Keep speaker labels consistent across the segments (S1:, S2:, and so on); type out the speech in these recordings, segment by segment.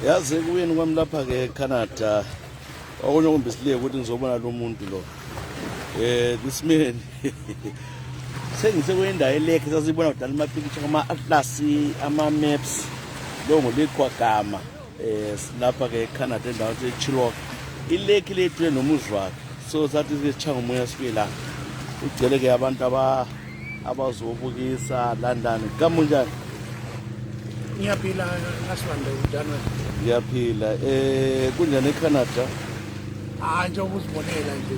S1: Yazi kuyini kwami lapha ke Canada okunye okumbisileyo ukuthi ngizobona lo muntu lo. This man sengisekwendawo elekhe sasibona kudala ama-picture ama-atlas ama-maps lo ngolikhwagama lapha ke Canada endaweni eChilwack ilekhi lethu nomuzi wakhe so sathi sisithanga umoya sifike la ugcele ke abantu abazobukisa London kamunjani
S2: Ngiyaphila ngasibande udana.
S1: Ngiyaphila kunjani eCanada?
S2: Nje ukuzibonela nje.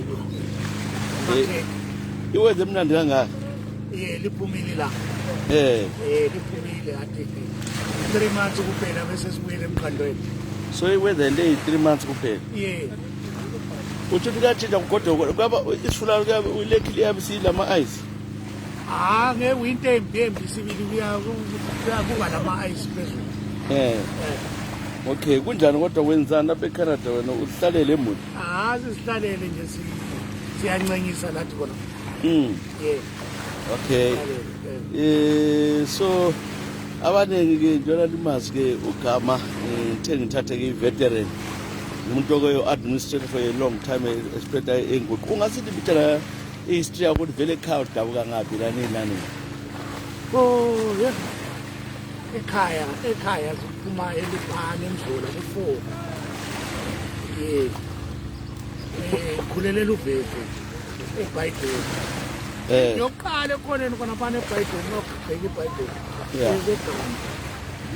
S1: Iwenze mnandi kangaka?
S2: Liphumile la. Liphumile athi 3 months kuphela bese sibuyele emkhandweni.
S1: So iwenze le 3 months kuphela? Uthi kuyatshintsha kugodwa kwaba isifula ulekhi yabisile ama-ice?
S2: Ngewinter embi sibili kuba nama-ice phezulu.
S1: Okay, kunjani kodwa wenzani lapha eCanada wena uhlalele emuti?
S2: Sisihlalele nje siyancenyisa lathi khona.
S1: Okay. So abaningi ke njengoba limazi ke ugama ngithathe ke veteran umuntu oke administrator for a long time especially eNguqu. Ungasithi bitela history yakho ukuthi vele ekhaya udabuka ngapi lani?
S2: Ekhaya siphuma elipani emdlula ku4. Khulelela uVevu eBhayibheli. Yokuqala ekhoneni khona phana eBhayibheli nokubheka iBhayibheli.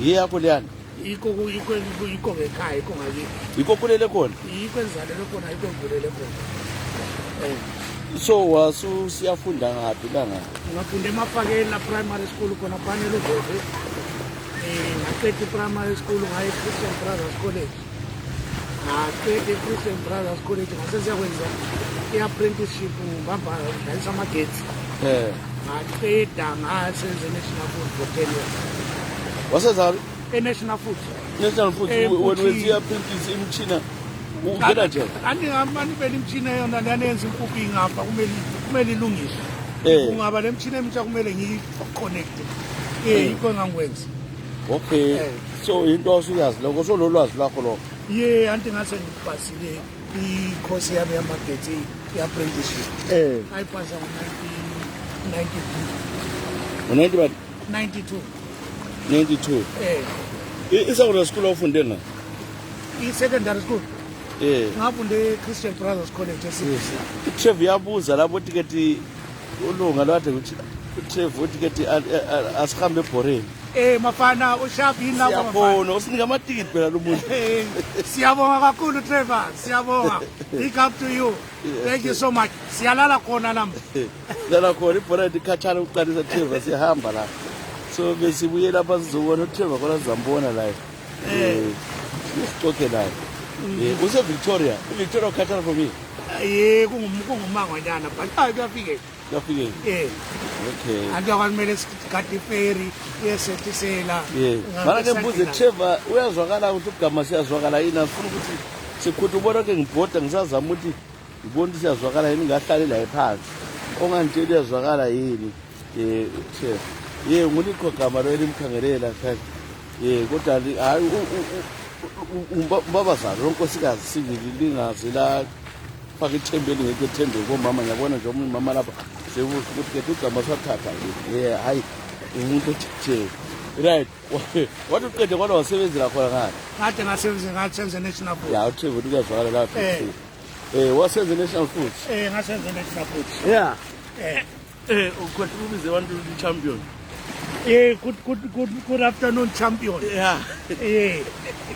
S1: Yiyakho leyana?
S2: Yikho ngekhaya yikho ngakithi.
S1: Yikho kulele khona?
S2: Yikho enzalele khona yikho ngivulele khona.
S1: So siyafunda ngaphi la ngapha?
S2: Ngafunda eMafakeni la primary school khona phana eLuVevu. Ngaqeda primary school ngaye Christian Brothers College. Ngaqeda Christian Brothers College ngasesiyakwenza i-apprenticeship ngibamba ngidayisa amagetsi. Ngaqeda ngasenza National Food for 10 years.
S1: Wasezalo?
S2: National Food.
S1: National Food when we see apprentice imchina ungena nje?
S2: Aningambani phela imchina yona leyanenza impuphu ingapha kumele ilungiswe. Ungaba lemchina emitsha kumele ngiyi-connect. Yikho engangikwenza.
S1: Okay. So into osuyazi lokho so lolwazi lakho lokho.
S2: Anti ngase ngipasile i-course yami yamagetsi i-apprenticeship. Ayipasa ngo-1992. 92. Isakura school ofunde na? I-secondary school. Ngafunde Christian Brothers College eSiyabuswa.
S1: Chef yabuza lapho tiketi ulunga lwade ukuthi chef utiketi asihambe eBhoreni.
S2: Mafana ushapi lapho
S1: siyabona usinika amatikiti phela lo muntu.
S2: Siyabonga kakhulu Trevor, siyabonga. Big up to you. Thank you so much. Siyalala khona lami.
S1: Lala khona iBhoreni ikhatshana ukuqalisa Trevor siyahamba la. So besibuye lapha sizobona uTrevor khona sizambona la. Sixoxe la. Use Victoria ukhatshana for me.
S2: Kungumangwanyana but kuyafike.
S1: Okay.
S2: Angakwamele sikhathi ferry yesethisela.
S1: Mara ke mbuze Trevor uyazwakala ukuthi ugama siyazwakala yini afuna ukuthi sikhutha ubona ke ngibhoda ngisazama ukuthi ngibona siyazwakala yini ngahlale la ephansi. Ongantshela uyazwakala yini Trevor. Ngulikho gama lo elimkhangelela kanti. Kodwa hayi ubabazalo lonkosikazi sivili lingazi la faka ithembeli ngeke ethembe komama ngiyabona nje omunye mama lapha ukuthi ke ugama swathatha hayi umuntu othe right what uqede kwalo wasebenzela khona ngani
S2: kade ngasenza National Food
S1: uTrevor ukuyazwakala lapha wasenza National Food
S2: ngasenza National Food
S1: ukhona ubize abantu champion
S2: good afternoon champion. Hey,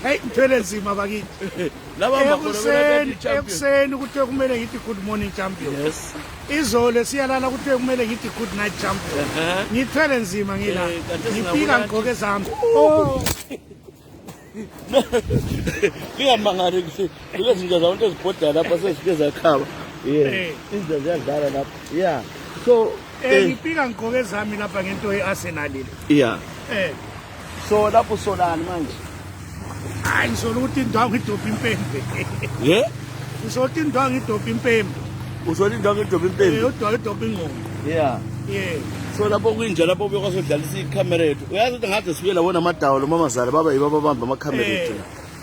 S2: ngithwele nzima bakithi.
S1: Laba bakhona
S2: ekuseni kuthe kumele ngithi good morning champion.
S1: Yes.
S2: Izolo siyalala kuthe kumele ngithi good night champion. Ngithwele nzima ngila. Ngifika ngigqoke zami.
S1: Ngingamangali kulezi zinto zabantu ezibhoda lapha sezifike zakhaba. Izinto ziyadlala lapha. So
S2: ngifika ngigqoke zami lapha ngento yeArsenal le.
S1: So lapho solani manje?
S2: Hayi ngisola ukuthi indwangu idopha impembe. Ngisola ukuthi indwangu idopha impembe.
S1: Usola indwangu idopha impembe?
S2: Udwa idopha ingqondo.
S1: So lapho kuyinjalo lapho beyokwazi ukudlalisa ikhamera yethu. Uyazi ukuthi ngathi sibuyela wona amadawo lo mamazala baba yibo ababamba amakhamera ethu.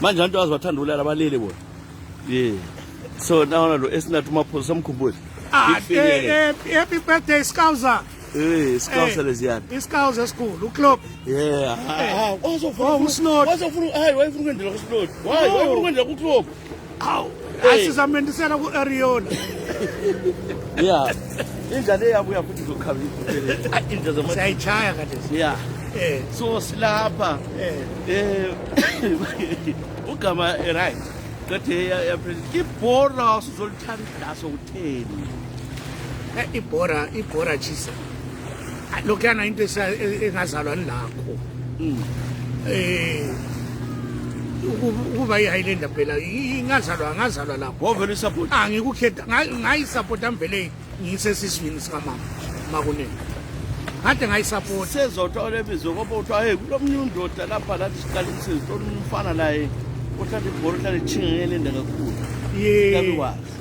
S1: manje abantu bazobathanda ulala balele bona yeah so naona lo esinathi umaphosa samkhumbuza
S2: happy birthday Skauza
S1: Skauza leziyana
S2: Skauza school uClub
S1: yeah
S2: uSlot
S1: wazofuna hayi wayifuna ukwendela kuSlot wayifuna ukwendela kuClub
S2: awu asizamendisela ku-Ariona
S1: yeah injalo yabuya futhi zokhabisa into zama
S2: siyayitshaya kade
S1: yeah so silapha ugama right kade ya ibhora sizolithanda sokutheni
S2: ibhora chisa lokuyana into engazalwa nilakho ukuba iHighlander phela ngazalwa lapho
S1: wovela support
S2: ngikukhetha ngayisupport amvele ngisesiswini sikamama makunene kade ngayisupport
S1: sezotha lebizo ngoba uthiwa hey kulomnye undoda lapha lathi siqala umsebenzi lo umfana naye uthatha ibhora uhlale chingele kakhulu
S2: kabi wazi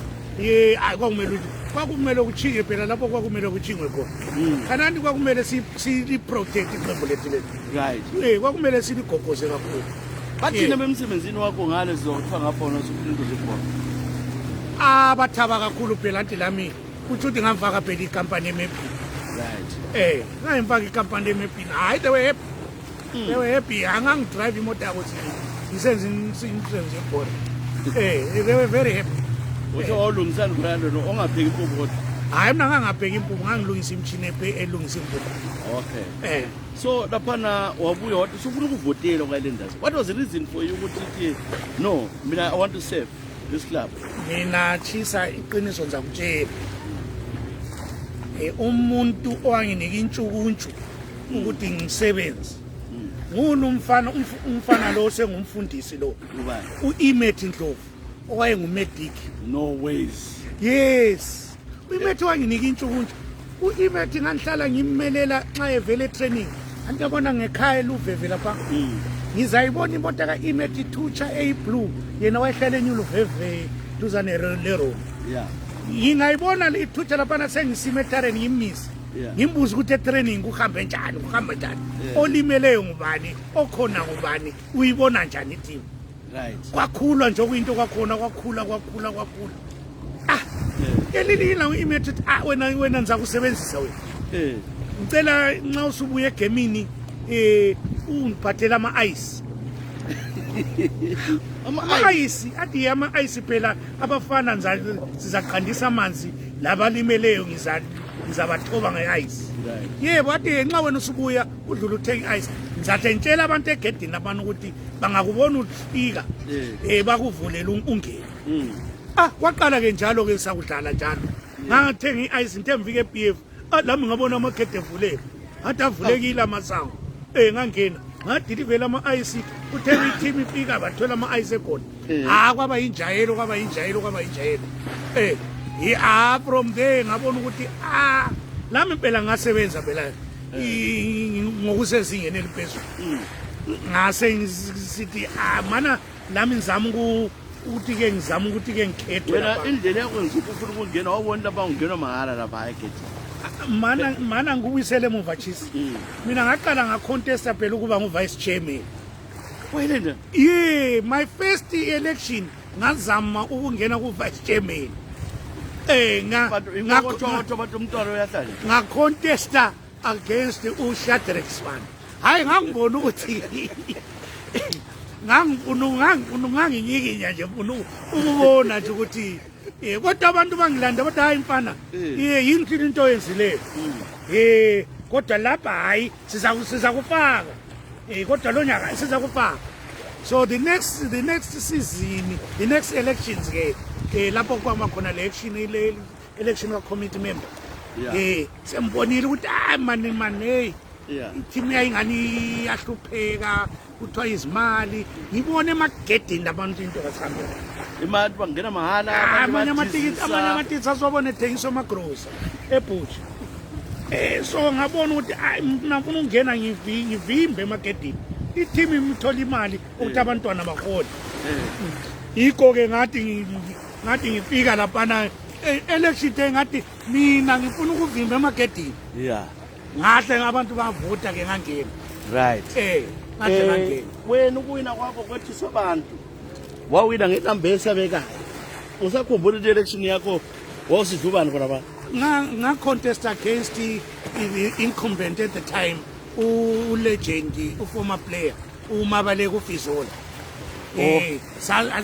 S2: kwakumele ukuchinge phela lapho kwakumele kuchingwe khona kanani kwakumele siliprotect iqembu lethu
S1: right
S2: kwakumele siligogoze kakhulu
S1: bathina bemsebenzini wakho ngale sizokuthiwa ngapha nosukulinto zebhola
S2: bathaba kakhulu phela anti lami kuthi ukuthi ngamfaka phela ikampani emepini
S1: right
S2: ngayimfaka ikampani emepini hayi they were happy angangidrive imoto yabo ngisenze imisebenzi yebhola they were very happy
S1: utho olungisana ngalo no ongapheki impuphu kodwa
S2: hayi mina ngangabheka impuphu ngangilungisa imchini elungisa impuphu
S1: okay so laphana wabuya wathi ufuna ukuvotela kwaLenders what was the reason for you ukuthi no mina I want to serve this club
S2: mina chisa iqiniso ngizakutshela umuntu owanginika intshukuntshu ukuthi ngisebenze ngunu umfana lo sengumfundisi lo uImet Ndlovu owayengumedic
S1: no ways
S2: yes uImet wanginika intshukuntshu uImet ngangihlala ngimmelela xa evele training andiyabona ngekhaya luveve lapha ngizayibona imoto kaImet Thucha eyiblue yena wayehlala enyuluveve duzane lero
S1: yeah
S2: ngingayibona ithutsha lapha sengisime etareni ngimisi ngimbuza ukuthi etraining kuhambe njani olimeleyo ngubani okhona ngubani uyibona njani team
S1: right
S2: kwakhulwa nje okuyinto kwakhula elilila uImet uthi wena nizakusebenzisa wena ngicela nxa usubuya egemini ungiphathela ama-ice ama-ice athi ama-ice phela abafana sizaqandisa amanzi labalimeleyo ngizabathoba nge-ice yebo athi nxa wena usubuya udlula uthenga i-ice ngizahle ngitshela abantu egedini abantu ukuthi bangakubona ufika bakuvulele ungene kwaqala-ke njalo-ke sakudlala njalo ngathenga i-ice ngithe ngifika eBF lami ngabona amagede evuleke ngathi avulekile amasango ngangena ngadilivela ama-ice uthenga i-team ifika bathola ama-ice ekhona kwaba yinjayelo from there ngabona ukuthi lami phela ngasebenza phela ngokusezingeni eliphezulu ngase ngisithi mana lami ngizama ukuthi-ke ngikhethwe
S1: wena indlela yakho ngizipho ufuna ukungena wabona lapha ungenwa mahala lapha egedini
S2: mana ngubuyisele emuva chisa mina ngaqala ngacontesta phela ukuba ngu-vice chairman
S1: wayilenda
S2: my first election ngazama ukungena ku-vice chairman ngacontesta against uShadrack Sibanda hayi ngangibona ukuthi nganginyikinya nje mfuna ukubona nje ukuthi kodwa abantu bangilanda bathi hayi mfana yini into oyenzileyo kodwa lapha hayi sizakufaka kodwa lo nyaka sizakufaka so the next season the next elections ke lapho kwama khona le election ka committee member sembonile ukuthi mani team yayingani yahlupheka kuthiwa izimali ngibone emagedini abantu into kasihambela
S1: imali bangena mahala
S2: amanye amatikiti asobona ethengiswa amagrosa eButch so ngabona ukuthi ngifuna ukungena ngivimbe emagedini i-team imthola imali ukuthi abantwana bakhona yikho-ke ngathi ngifika laphana election day ngathi mina ngifuna ukuvimba emagedini ngahle abantu bavota ke ngangena
S1: right
S2: ngahle ngangena
S1: wena ukuwina kwakho kwethiswa abantu wawina ngenamba esabekayo usakhumbula ukuthi election yakho wawusidlubani khona ba
S2: nga-contest against the-incumbent at the time ulegend uformer player umabaleka ufizola I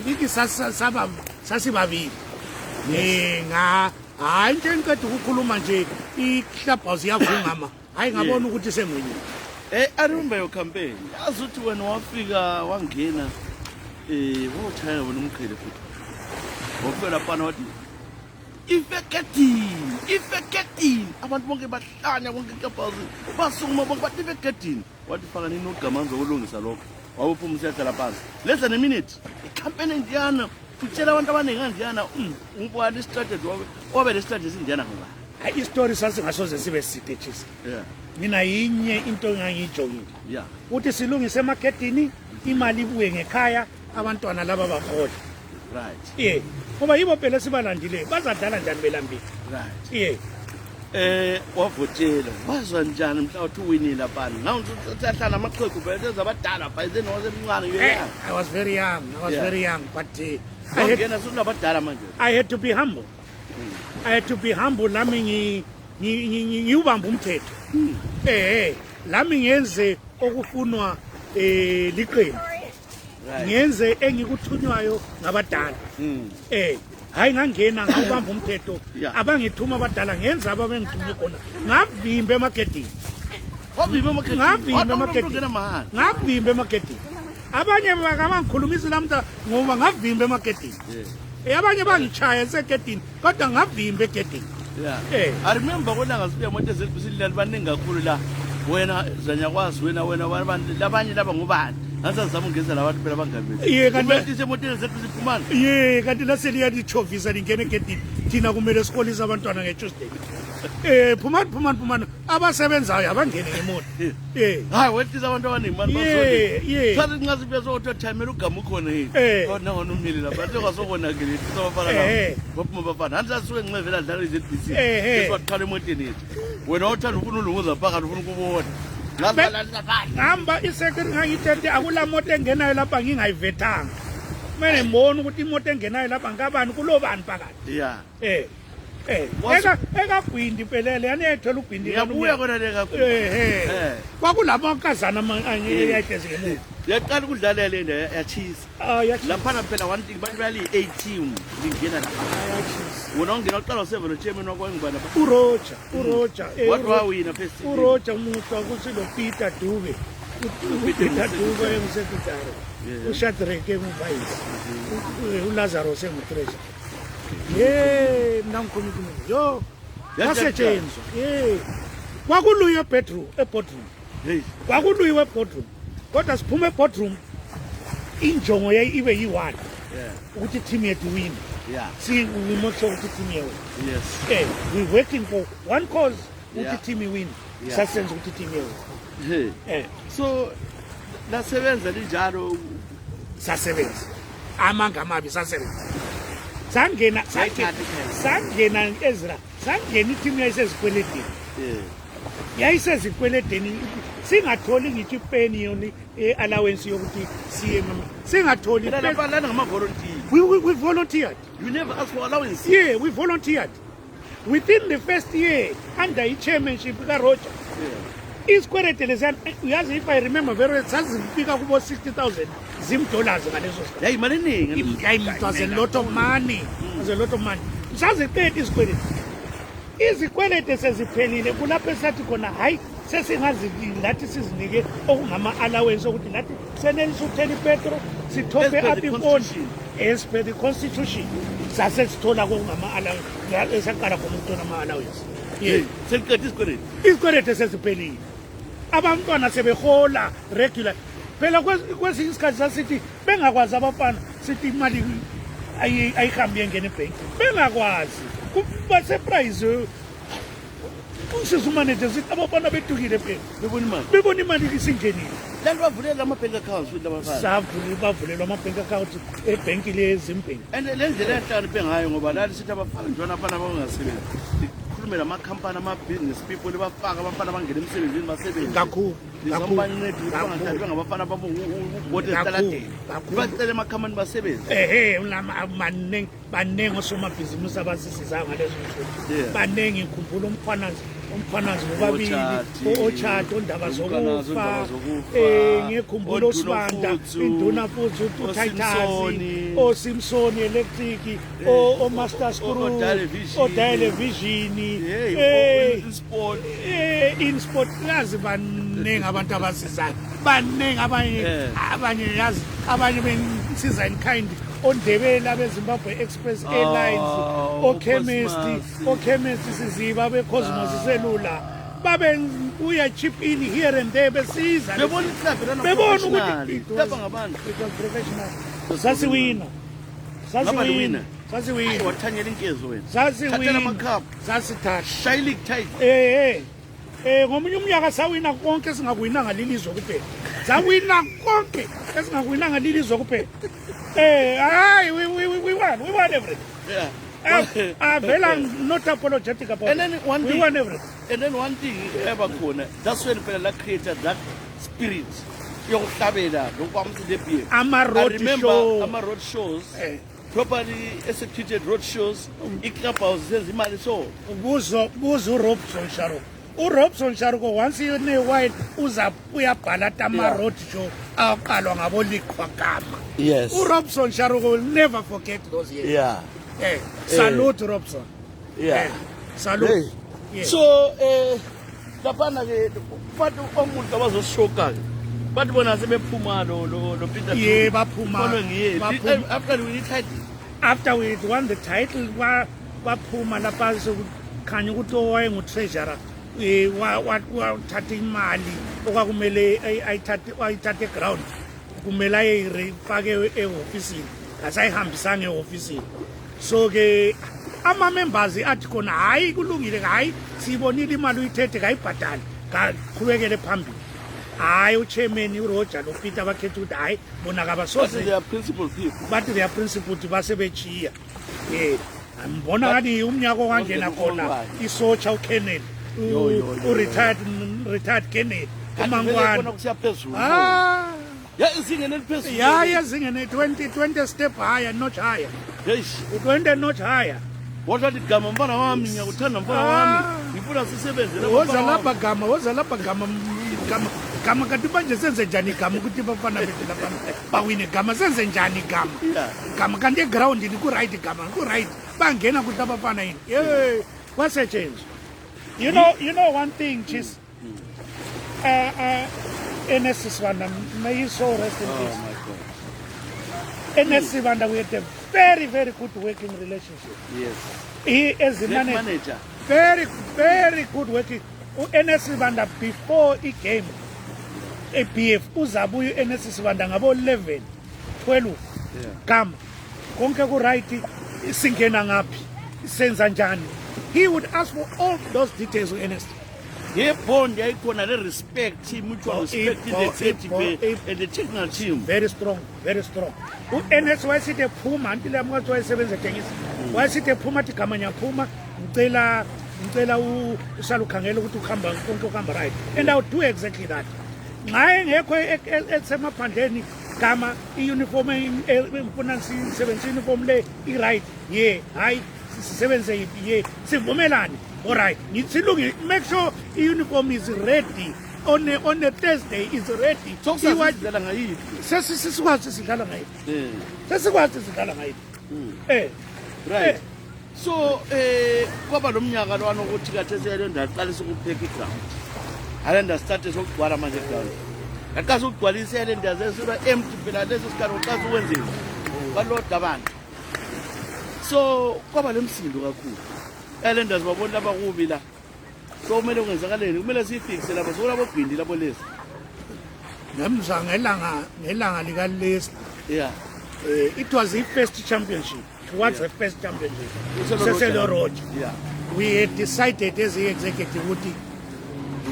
S2: think sasibabili hayi into engiqeda ukukhuluma nje i-clubhouse yavungama hayi ngabona ukuthi sengwenye
S1: I remember your campaign yazi ukuthi wena wafika wangena wawuthaya wena umqhele futhi wafika lapha wathi ifeketini abantu bonke bahlanya konke clubhouse basukuma bonke bathi ifeketini wathi faka nini ugamanzo olungisa lokho wawuphuma usiyahlala phansi less than a minute icampaign endiyana utshela abantu abaningi andiyana ubani strategy wabe le strategy indiyana ngoba
S2: hayi istory sasingasoze sibe sitechisa mina yinye into engangiyijongile uthi silungise emarketini imali ibuye ngekhaya abantwana laba bahola
S1: right
S2: ngoba yibo phela sibalandile bazadala njani belambile
S1: right wavotela wazwa njani mhla uthi uwinile lapha nawu sahlala amaqhegu phela sezabadala by then wasemncane
S2: I was very young but I had to be humble lami ngiubamba umthetho lami ngenze okufunwa liqembu ngenze engikuthunywayo ngabadala hayi ngangena ngubamba umthetho abangithuma abadala ngenza ababengithume khona ngavimba emarketini ngavimba emarketini abanye bakangikhulumisi lamhla ngoba ngavimba emarketini abanye bangichaya eseketini kodwa ngavimba egedini
S1: I remember kona ngasibuya moto ezelibisile baningi kakhulu la wena zanyakwazi wena labanye laba ngubani asazama ungeza labantu phela bangabe kanti isemotweni zethu siphumana
S2: kanti laseliya lichovisa lingene egedini thina kumele sikolisa abantwana ngeTuesday phumani abasebenzayo abangene ngemoto
S1: hayi wethiza abantu abaningi manje basonke sathi ncazi bese uthayimela ugama ukhona yini kodwa ngona umile lapha bathi kwasokona-ke sabafana lapho baphuma bafana hanti sasuke nxevela dlala iZBC esiwaqhala emotweni yethu wena uthanda ufuna ulunguza phakathi ufuna ukubona
S2: ngihamba isekiri ngangithethe akula moto engenayo lapha ngingayivethanga kumele ngibone ukuthi imoto engenayo lapha ngabani kulobani phakathi ekagwindi pelele yanethola ugwindi
S1: yabuya kona le kakhulu
S2: kwakulabo nkazana ayayidezike
S1: yaqala ukudlalela le yachisa laphana phela one thing bantu bali-18 lingena lapha wona ungena uqala u7 nochairman wakwangibana
S2: uroger
S1: what wawina first
S2: uroger umuntu wakusilo Peter Dube Peter Dube engusekretary uShadrack enguvayisi uLazarus engutreasurer nangikhuluma yo yasetshenzwa kwakuluye eboardroom kwakuluyiwe eboardroom kodwa siphume eboardroom injongo ibe yi-1 ukuthi team yethu win we make sure ukuthi team yethu we working for one cause ukuthi team win sasenza ukuthi team yethu
S1: so lasebenza linjalo
S2: sasebenza amanga amabi sasebenza sangena Ezra sangena iteam yayisezikweledeni yayisezikweledeni singatholi ngithi ipeni yoni allowance yokuthi siye singatholi
S1: lana ngama-volunteer
S2: we volunteered.
S1: You never asked for allowance?
S2: We volunteered within the first year under i-chairmanship kaRoger. Isikwelete lezana uyazi if I remember very well sazifika kubo $60,000 $60 ngaleso sikhathi.
S1: Yayi imali eningi.
S2: It was a lot of money. It was a lot of money. Saziqeda isikwelete. Izikwelete seziphelile kulapho esathi khona hayi sesingazilathi sizinike okungama allowance ukuthi lathi senelisa ukuthela ipetrol sithope up ifoni as per the constitution sasesithola kokungama allowance esaqala khona ukuthola ama allowance.
S1: Seliqeda isikwelete.
S2: Isikwelete seziphelile. Abantwana sebehola regular. Phela kwesinye isikhathi sasithi bengakwazi abafana sithi imali ayihambi yengena ebhenki. Bengakwazi. Kuba surprise. Usizumanager sithi abafana betukile phela. Bebona imali isingenile.
S1: Lalo bavulela ama-bank accounts futhi labafana.
S2: Bavulelwa ama-bank accounts ebhenki lezimbhenki.
S1: And le ndlela enhlakaniphe ngayo ngoba lali sithi abafana njalo abafana abangasebenzi. Amakhampani ama-business people bafaka abafana bangena emsebenzini basebenze
S2: kakhulu
S1: lisambancede ukuthi bangathathi bengabafana babo ubhode esitaladeni bacele emakhamani basebenzi
S2: baningi osomabhizinisi abasisizayo ngalezo nsuku baningi ngikhumbula umkhwanazi bobabili ochata ondaba zokufa ngikhumbula osibanda induna futhi uTitans oSimson Electric oMaster Screw oTelevision InSport yazi baningi abantu abasizayo baningi abanye yazi abanye bensiza in kind ondebela beZimbabwe Express Airlines okhemist siziba beCosmos Cellular babe uya chip in here and there besiza bebona ukuthi
S1: lapha ngabantu
S2: professional sasiwina
S1: wathanyela inkezo wena
S2: sasiwina
S1: amakhaphu
S2: sasithatha
S1: shayile tight
S2: ngomunye umnyaka sawina konke singakwinanga lilizwe kuphela sawina konke esingakwinanga lilizwe kuphela hayi we won everything vela not apologetic about
S1: and then one
S2: we
S1: thing,
S2: won everything
S1: and then one thing ebakhona that's when phela la created that spirit yokuhlabela lokwamsa the beer ama road shows properly executed road shows i-clubhouse senza imali so
S2: buzo uRobson Sharuko uRobson Sharuko once une-wine uyabhala ama-road show aqalwa ngabolikhwa gama
S1: yes
S2: uRobson Sharuko will never forget those years salute Robson salute
S1: so laphana ke bathi omuntu abazoshoka-ke bathi bona sebephuma lo Peter
S2: baphuma after we won the title baphuma lapha sokukhanya ukuthi owayengu-treasurer wathatha imali okwakumele ayithathe ground kumele ayifake ehofisini asayihambisanga ehofisini so ke ama-members athi khona hayi kulungile hayi siyibonile imali uyithethe kayibhadali kaqhubekele phambili hayi uchairman uRoger noPeter bakhetha ukuthi hayi bona kabasoze bathi they are principled basebechiya ngibona ngathi umnyaka ongangena khona isocha uKenneth retired Kenneth uMangwana
S1: izingene eliphezulu
S2: ezingene 20 step higher notch higher 20 notch higher
S1: wathi igama mfana wami ngiyakuthanda mfana wami ngifuna sisebenzele
S2: woza lapha gama kanti manje senze njani igama ukuthi bafana bethu lapha bawine igama senze njani igama kanti egroundini ku-right igama ku-right bangena ukuthi abafana yini kwasetshenzwa you know one thing chis NS Sibanda, may he so rest in peace. NS Sibanda, we had a very, very good working relationship.
S1: Yes.
S2: He is the manager. Very, very good working. NS Sibanda, before he came, APF, uzabuyu NS Sibanda, ngabo 11, 12, kama. Konke ku right, singena ngapi, senza njani. He would ask for all those details with NS.
S1: Bond yayikhona le respect mutual respect in the executive and the technical team
S2: very strong uNS wayesithi ephuma anti la mngathi wayesebenza ethengisa wayesithi ephuma athi gama nyaphuma ngicela usalukhangela ukuthi ukhamba konke ukuhamba right and I would do exactly that nxa engekho esemaphandleni gama i-uniform ngifuna sisebenzisa uniform le i-right hayi sisebenze sivumelane all right make sure i-uniform is ready on a Thursday is ready sesikwazi sidlala ngayiphi
S1: right so kwaba lo mnyaka lwana ukuthi kathi seyele ndaqalisa ukupheka iground alenda start sokugcwala manje ground aqasa ukugcwalisa le ndaze siba empty phela leso sikhathi uqasa ukwenzeni baloda abantu so kwaba lemsindo kakhulu elenders babona labakubi la so kumele kwenzakaleni kumele siyifixe lapha so labo gwindi labo lesi
S2: namza ngelanga lika lesi it was the first championship towards the first championship Cecil Roger we had decided as the executive ukuthi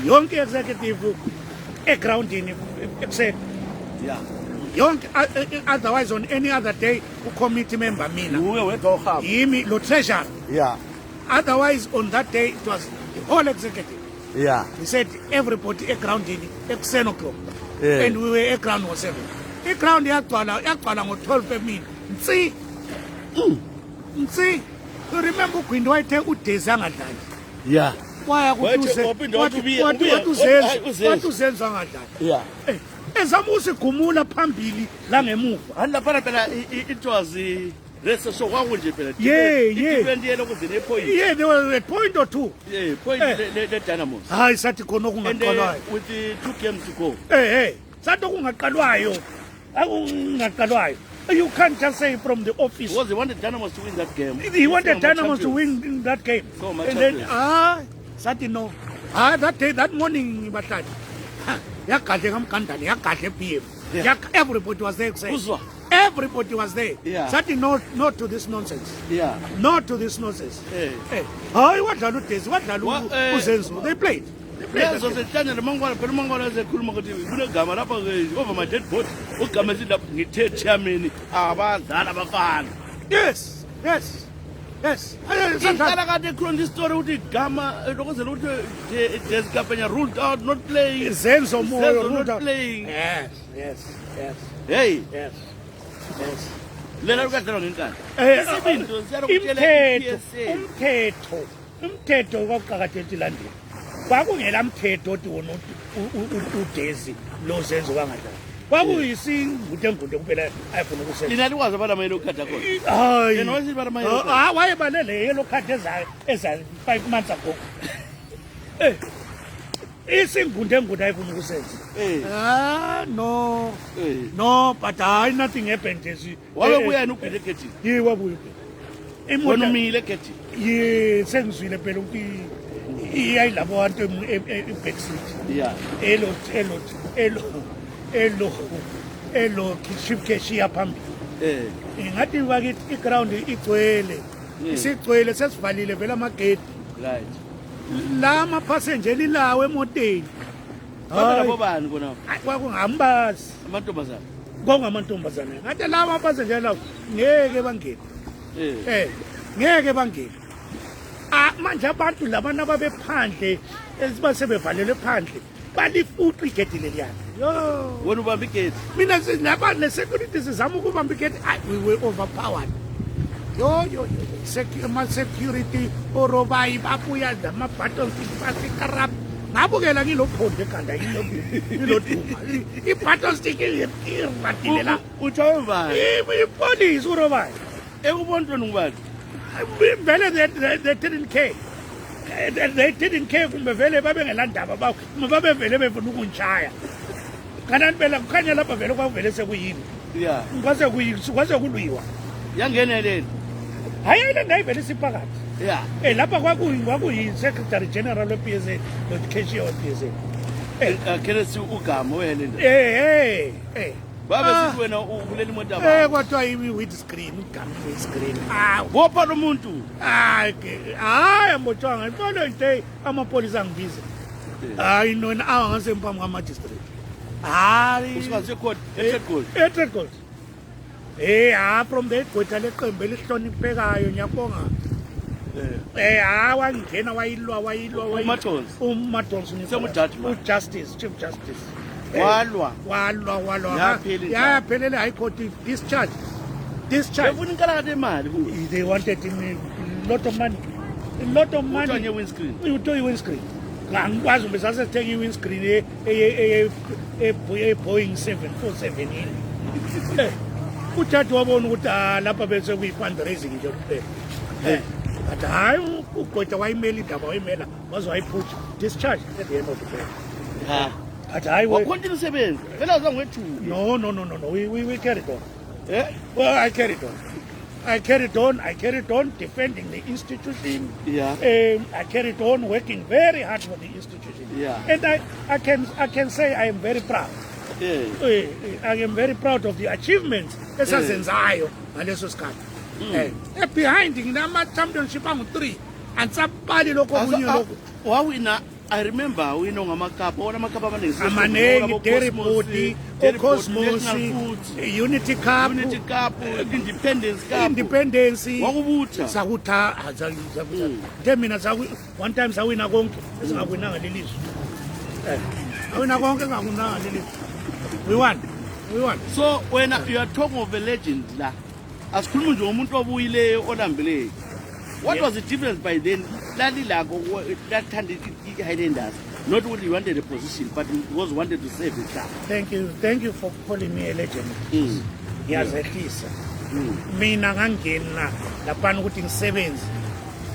S2: yonke executive ground in except yonke otherwise on any other day committee member mina yimi lo treasurer otherwise on that day it was the whole executive
S1: Yeah.
S2: He said everybody egroundini ekuseni o'clock.
S1: Yeah.
S2: And we were eground ngo-7. Iground yagcwala ngo-12 emini. Nsi. You remember uGwindi wayethe uDesi angadlali.
S1: Yeah.
S2: Waya
S1: Waphinde wathi ubuye-
S2: wathi uzenza angadlali.
S1: Yeah.
S2: Ezama usigumula phambili la ngemuva.
S1: And laphana phela it was race so kwakunje phela.
S2: Yeah.
S1: Event yelo kuzine point.
S2: Yeah, there was a point or two.
S1: Yeah, point le Dynamos.
S2: Hayi sathi khona
S1: And
S2: okungaqalwayo.
S1: with the 2 games to go.
S2: Hey, sathi okungaqalwayo. Akungaqalwayo. You can't just say from the office.
S1: Because they wanted Dynamos to win that game.
S2: He wanted
S1: So,
S2: Dynamos to win in that game.
S1: So much
S2: And then,
S1: champions.
S2: sathi no. That day, that morning, Bahlali. Yakadle kamkandane, yakadle PM.
S1: Yeah.
S2: Everybody was there.
S1: Uzwa.
S2: Everybody was there.
S1: Yeah.
S2: Sathi no to this nonsense.
S1: Yeah.
S2: No to this nonsense.
S1: Eh.
S2: Hayi wadlala uDesi, wadlala
S1: Wa-
S2: uZenzo. They played.
S1: Lezo sehlangene mangwana phela mangwana ezekhuluma ukuthi kunegama lapha ke over my dead body ugama esilapha ngithe chairman abadlala abafana.
S2: Yes.
S1: Iqala kade ekhuluma isitory ukuthi igama lokwenzela ukuthi Desi Kapenya ruled out not playing.
S2: Zenzo Moyo
S1: Zenzo
S2: ruled
S1: not
S2: out.
S1: playing.
S2: Yes.
S1: Hey,
S2: Yes.
S1: lena ukadlalwa ngenkani.
S2: Eh,
S1: Isibindi siyala kutshela
S2: umthetho kwaqhakathekile landini kwakungela mthetho othi wona uDesi lo Zenzo kangadlali kwakuyisingudengudwe kuphela ayifuna ukusebenza
S1: lina likwazi abana mayelo ukhatha khona.
S2: hayi
S1: Yena wayesithi bana mayelo.
S2: wayebalele yelo card ezayo 5 months ago isingudengudwe ayifuna ukusebenza no but hayi nothing happened Desi
S1: Wabe kuyena ubhile egedini.
S2: ye wabuya
S1: Wena umile egedini.
S2: ye sengizwile phela ukuthi iyayilabo bantu ebackseat
S1: Yeah.
S2: elo chief cashier phambili
S1: Eh.
S2: ngathi bakithi iground igcwele isigcwele sesivalile vele amagate
S1: Right.
S2: la amapassenger lilawo emoteni
S1: Babe labo bani kona?
S2: kwakungambazi
S1: Amantombazana.
S2: kwakungamantombazane ngathi la amapassenger lawo ngeke bangene ngeke bangene manje abantu labana ababephandle esibasebevaliwe phandle balifuqa igedi leliyana yo
S1: Wena ubamba igate.
S2: mina sinabanye ne-security sizama ukubamba igedi we were overpowered yo ama-security orobayi babuya nama-battles basikarab ngabukela ngilophondo ekhanda ngiloduma i-battle stick iradile la
S1: Utsho wembani?
S2: ipolisi urobayi
S1: Ekubontweni ngubani?
S2: vele they didn't care they didn't care kumbe vele babengelandaba bawo babevele befuna ukungitshaya kanti phela kukhanya lapha vele kwavele sekuyini
S1: Yeah.
S2: kwase kulwiwa
S1: Yangeneleni.
S2: hayi le ndayivele siphakathi
S1: Yeah.
S2: lapha kwakuyi-secretary general we-PSA no-cashier we-PSA
S1: Khenesi ugama wena. Babe sithi wena ukuleli imoto yabo.
S2: kwathiwa i-windscreen ugama i-windscreen
S1: Bopha lo muntu.
S2: hayi ambotshwanga ifolo nje amapolisa angibize hayi nona awangasemphambi kwamajistrate hayi
S1: Usingaze court eThekwini.
S2: eThekwini from the gqwetha leqembu elihloniphekayo ngiyabonga wangena wayilwa
S1: uMatonsi.
S2: uMatonsi
S1: Sengujaji manje.
S2: ujustice chief justice
S1: Walwa. Yaphelile.
S2: yaphelele high court discharge
S1: Befuna inkalakade imali kuwe.
S2: they wanted him a lot of money
S1: Kuthiwa nge-windscreen.
S2: uthiwa i-windscreen ngangikwazi umbe sasesithenga i-windscreen e-Boeing 747 yini ujaji wabona ukuthi lapha bese kuyi-fundraising nje kuphela but hayi ugqwetha wayimela indaba wayimela waze wayiphutha discharge at the end of the day but hayi
S1: Wakhontina usebenzi. Vele awuzange wethuke.
S2: no we carried on well I carried on defending the institution.
S1: Yeah.
S2: I carried on working very hard for the institution.
S1: Yeah.
S2: And I can say I am very proud.
S1: Yeah.
S2: I am very proud of the achievements esazenzayo ngaleso sikhathi. Behind nginama championship angu 3 and sabali lokho kunye lokho.
S1: Wawina I remember we know ngamakapa wona amakapa
S2: amanengi Dairy Body, Cosmos, Unity Cup,
S1: Independence Cup,
S2: Independence
S1: wakubutha
S2: sakutha mina one time sawina konke esingawinanga lelizwe awina konke ngakuna lelizwe we won.
S1: So when you are talking of a legend la asikhuluma nje ngomuntu obuyileyo olambileyo. What was the difference by then? That time the Highlanders, not only you wanted a position, but it was wanted to save the club.
S2: Thank you for calling me a legend. Yazehlisa. Mina ngangena lapana ukuthi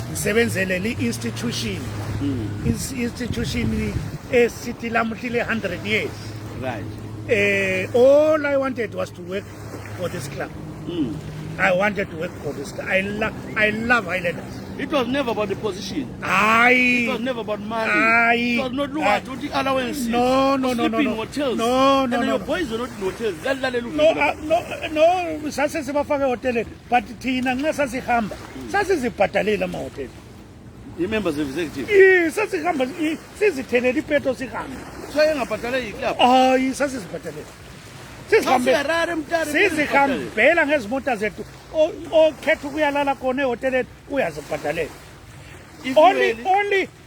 S2: ngisebenzele le institution. Institution esithi lamuhlile 100 years.
S1: Right.
S2: All I wanted was to work for this club. I wanted to work for this club. I love Highlanders.
S1: It was never about the position.
S2: It
S1: was never about money. It was not what the allowances.
S2: No.
S1: Sleeping in hotels.
S2: No.
S1: Your boys were not in hotels.
S2: No. Sase sibafake hotel, but thina nxa sasihamba sasizibhadalela ama hotel.
S1: You members of executive.
S2: Sasihamba sizithenela ipetrol sihamba.
S1: So engabhadale iclub.
S2: Sasizibhadalela. Sizihambela ngezimota zethu okhetha ukuyalala khona ehoteleni uyazibhadalela.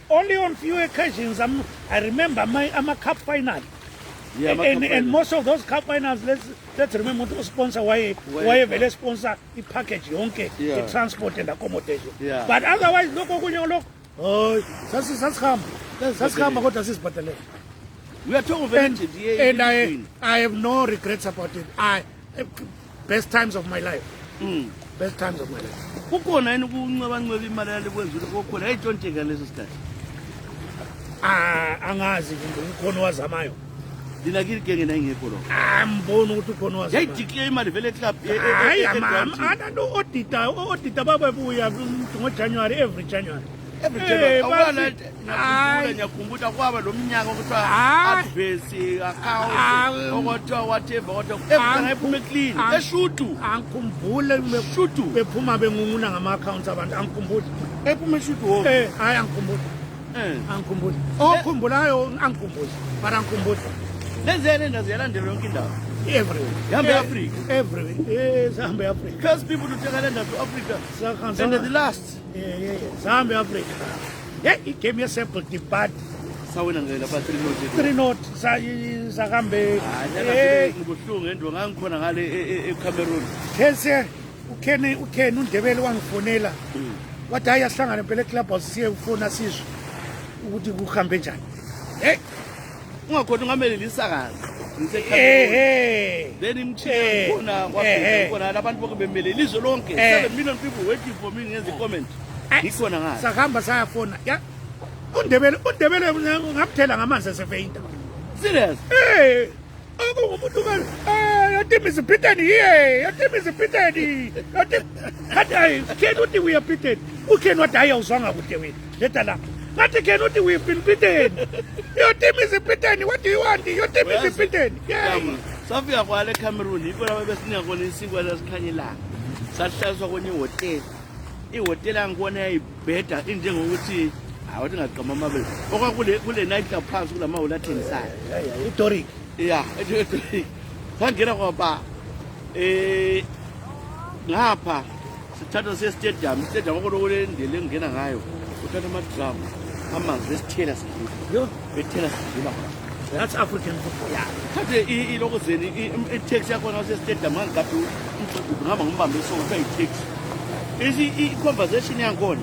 S2: Only on few occasions I remember ama cup final. And most of those cup finals, let's remember to sponsor why vele sponsor the package yonke, the transport and accommodation. But otherwise lokho kunye lokho sasihamba kodwa sizibhadalela.
S1: We are talking about
S2: and I have no regrets about it. Best times of my life. Best times of my life.
S1: Kukhona yini kuncebanceba imali yale kwenzulu kokhona ayithonteka leso sikhathi.
S2: Angazi ukhona wazamayo.
S1: Dina kile ngengekho lo.
S2: Ambona ukuthi ukhona wazamayo.
S1: Yayideclare imali vele club.
S2: Hayi ana no auditor babebuya ngoJanuary every January.
S1: Ngiyakhumbuta kwaba lo mnyaka okuthiwa adverse account okuthiwa whatever ephuma clean eshutu
S2: angikhumbule
S1: shutu
S2: bephuma bengunguna ngama accounts abantu angikhumbule
S1: ephuma eshutu ho
S2: hayi angikhumbule okhumbulayo angikhumbule bara angikhumbule
S1: lezene ndaziyalandela yonke indawo
S2: everywhere Zambia Africa
S1: first people to take a land to Africa and the last
S2: Zambia Africa it came here simple debate
S1: sawena ngela ba
S2: 3-0 sakambe
S1: ngibhlungu endo ngangikhona ngale eCameroon
S2: kese uKen uNdebele wangifonela wathi hayi asihlangane phela eClub House siye ufona sizwe ukuthi kuhambe njani
S1: ungakhona ungamele lisakazi then imchile khona kwakhona abantu bonke bemele ilizwe lonke 7 million people waiting for me ngeze comment ngikhona ngathi
S2: sakahamba sayafona ya uNdebele ngamthela ngamanzi esefeinta
S1: serious
S2: akumuntu your team is beaten here your team is beaten can uthi we are beaten uken wathi hayi awuzwanga kude wena leta la ngathi can uthi we have been beaten your team is beaten what do you want your team is beaten
S1: safika kwale Cameroon yikho lapho besinika khona isinkwa lesikhanyelanga sahlaliswa kwenye hotel ihotel angibona yayibheda injengokuthi awuthi ngaqama amabele okule night club phansi kulama hole athengisayo
S2: iDoric
S1: sangena kwaba ngapha sithatha stadium okule ndele engena ngayo uthatha amadrum amanzi esithela sidlula bethela sidlula
S2: that's African football
S1: thathe ilokozeni itaxi yakho ngase stadium ngaphi umfudu ngihamba ngimbambe so kuthiwa itaxi i-conversation yakhona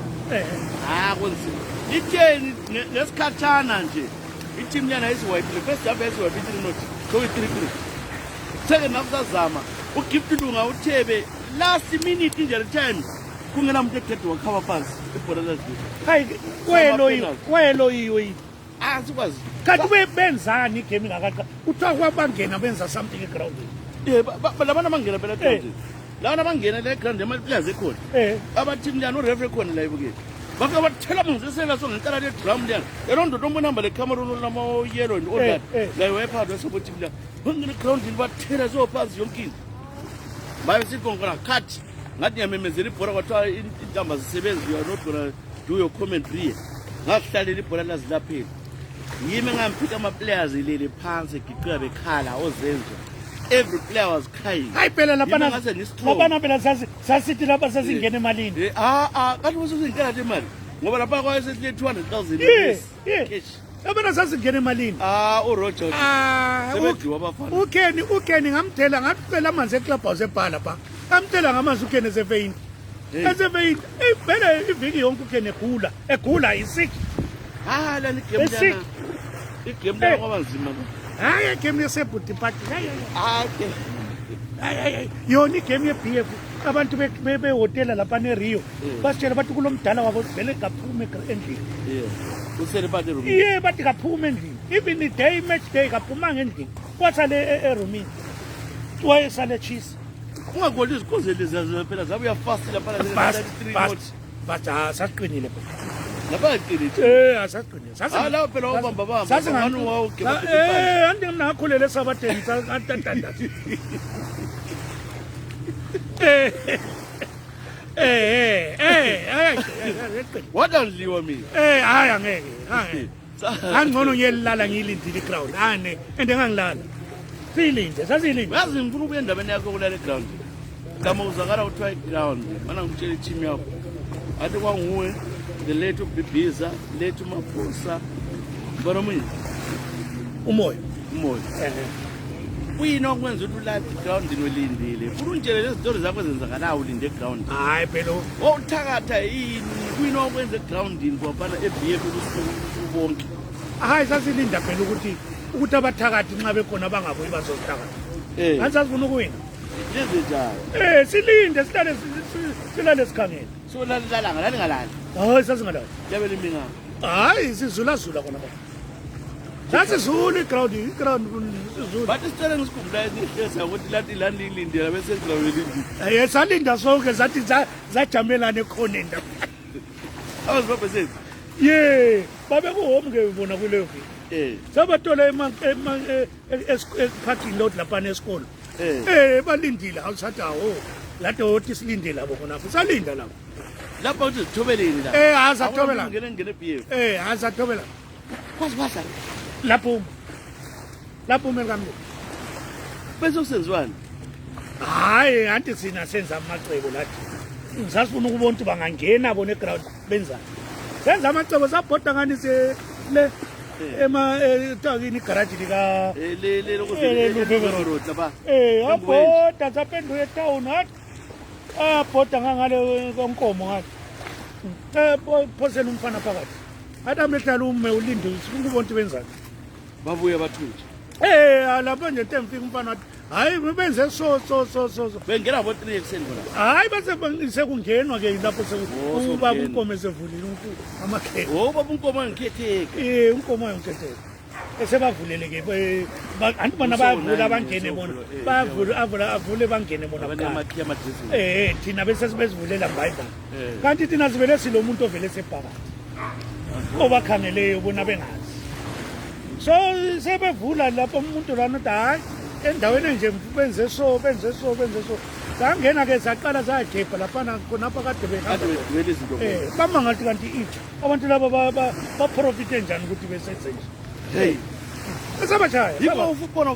S1: konzima itheni ngesikhathana nje i-team yana isiwayipile first half isiwayipile 3-0 so 3-3 second half sazama uGift Lunga uThebe last minute injury time kungena umuntu ekhethe wakhaba phansi ibhola lazwi
S2: hayi kweloyiwe
S1: sikwazi
S2: kanti benzani igame ingakaqa uthiwa kwabangena benza something eground
S1: labana bangena phela ground lana bangena le ground emaliplayers ekhona abateam lana ureferee khona la ibukile bafika bathela amanzi esela so ngecala le drum lana yelo ndodo ombonamba le Cameroon lama yellow and all that la iwephatha support la bangena ground bathela so phansi yonkini bayo sikongona cut ngathi ngiyamemezela ibhola kwathiwa intamba zisebenzi you are not gonna do your commentary ngahlalela ibhola lazilaphela yimi engamphika ama-players ilele phansi egiqika bekhala ozenzo. Every player was crying.
S2: Hayi phela
S1: Yimi ngase ngi-strong.
S2: lapana phela sasithi lapha sasingena emalini.
S1: Kanti usuzingena imali ngoba lapha kwayesethi 200,000
S2: cash. Lapana sasingena emalini.
S1: uRoger sebedliwa abafana.
S2: Ukeni ngamthela ngacela amanzi eclubhouse ebhala pha. Ngamthela ngamanzi ukeni esefeyini. Esefeyini phela iviki yonke ukeni egula isick.
S1: Lani game lana. Igame lana kwaba nzima.
S2: Hayi game yesebhuti party.
S1: Hayi.
S2: Yona igame yeBF abantu behotela lapha neRio basitshela bathi kulomdala wabo sivele kaphume endlini.
S1: Usele bathi room.
S2: Bathi kaphume endlini. Even the day match day kaphuma ngendlini. Wasale eroomini. Wayesale cheese.
S1: Ungagoli izikhoze lezi phela zabe uyafast lapha la 3 notes.
S2: But sasiqinile phela.
S1: Lapha iqinile.
S2: Sasiqinile.
S1: La phela ubamba.
S2: Sasingani
S1: wawuke.
S2: Andi mina ngakhulele esabateni satatanda.
S1: Wadadliwa mina.
S2: Hayi angeke. Angcono ngiyelala ngilindile iground. Ande ngangilala. Sasilinde.
S1: Yazi ngifuna ukuya endabeni yakho kulala eground. Kama uzakala uthiwa iground. Mana ngitshela team yakho. Athi kwanguwe the late ubibhiza, late umaphosa. Bona mina.
S2: Umoya.
S1: Kuyini okwenza ukuthi ulala eground nolindile. Funa ungitshele lezi stories zakho ezenzakalayo ulinde eground.
S2: Hayi phela.
S1: Uthakatha yini? Kuyini okwenza egroundini kwabana eBF kusuku bonke.
S2: Hayi sasilinda phela ukuthi abathakathi nxa bekhona bangabuyi bazosithakatha. Ngasazifuna ukuwina.
S1: Lenze njalo.
S2: Silinde silale sikhangele.
S1: So lalala ngalali.
S2: Hayi sasingalali.
S1: Yabele mina.
S2: Hayi sizula khona ba. Sasizula iground sizula.
S1: But isicela ngisikhumbula ihlesa ukuthi lathi landilindela bese sirawelindile.
S2: Salinda sonke zathi zajamelana ekhoneni.
S1: Awuzibabhesezi.
S2: Babe ku home ke bona kuleyo viki. Sabatola parking lot lapha nesikolo. Balindile awusathi lade wothi silinde labo khonapho. Salinda lapho.
S1: Lapha uthi sithobeleni la.
S2: Azathobela.
S1: Ngene eBF.
S2: Azathobela.
S1: Kwazi bahla.
S2: Lapho mina kambe.
S1: Bese kusenziwani?
S2: Hayi anti sina senza amacebo lathi. Ngisafuna ukubona ukuthi bangangena bona eground benzani. Senza amacebo sabhoda ngani le takini garage lika
S1: le road lapha.
S2: Abhoda saphenduka etown abhoda ngangale konkomo ngathi. Phosela umfana phakathi. Atamlethala ume ulinde ukubona ukuthi benzani.
S1: Babuye bathuthi.
S2: Lapho nje temfika umfana wathi hayi benze so.
S1: Bengena bo 3 ekseni bona.
S2: Hayi base sekungenwa ke lapho ubaba unkomo esevulile amakheke.
S1: Baba unkomo ngikhetheke.
S2: Unkomo yonkhetheke. Esebavulele ke anti bona bayavula bangene bona. Avule bangene bona.
S1: Abanemakhiya amadressing.
S2: Thina bese sibezivulela mbayidla. Kanti thina sivele silomuntu ovele sephakathi. Obakhangeleyo bona bengazi. So sebevula lapho umuntu lana uthi hayi endaweni nje benze so. Sangena ke saqala sakhepha lapha khonapha kade behamba. Bama ngathi kanti abantu laba ba profit njani ukuthi besenze nje.
S1: Hey.
S2: Esabachaya.
S1: Yiko ufukona.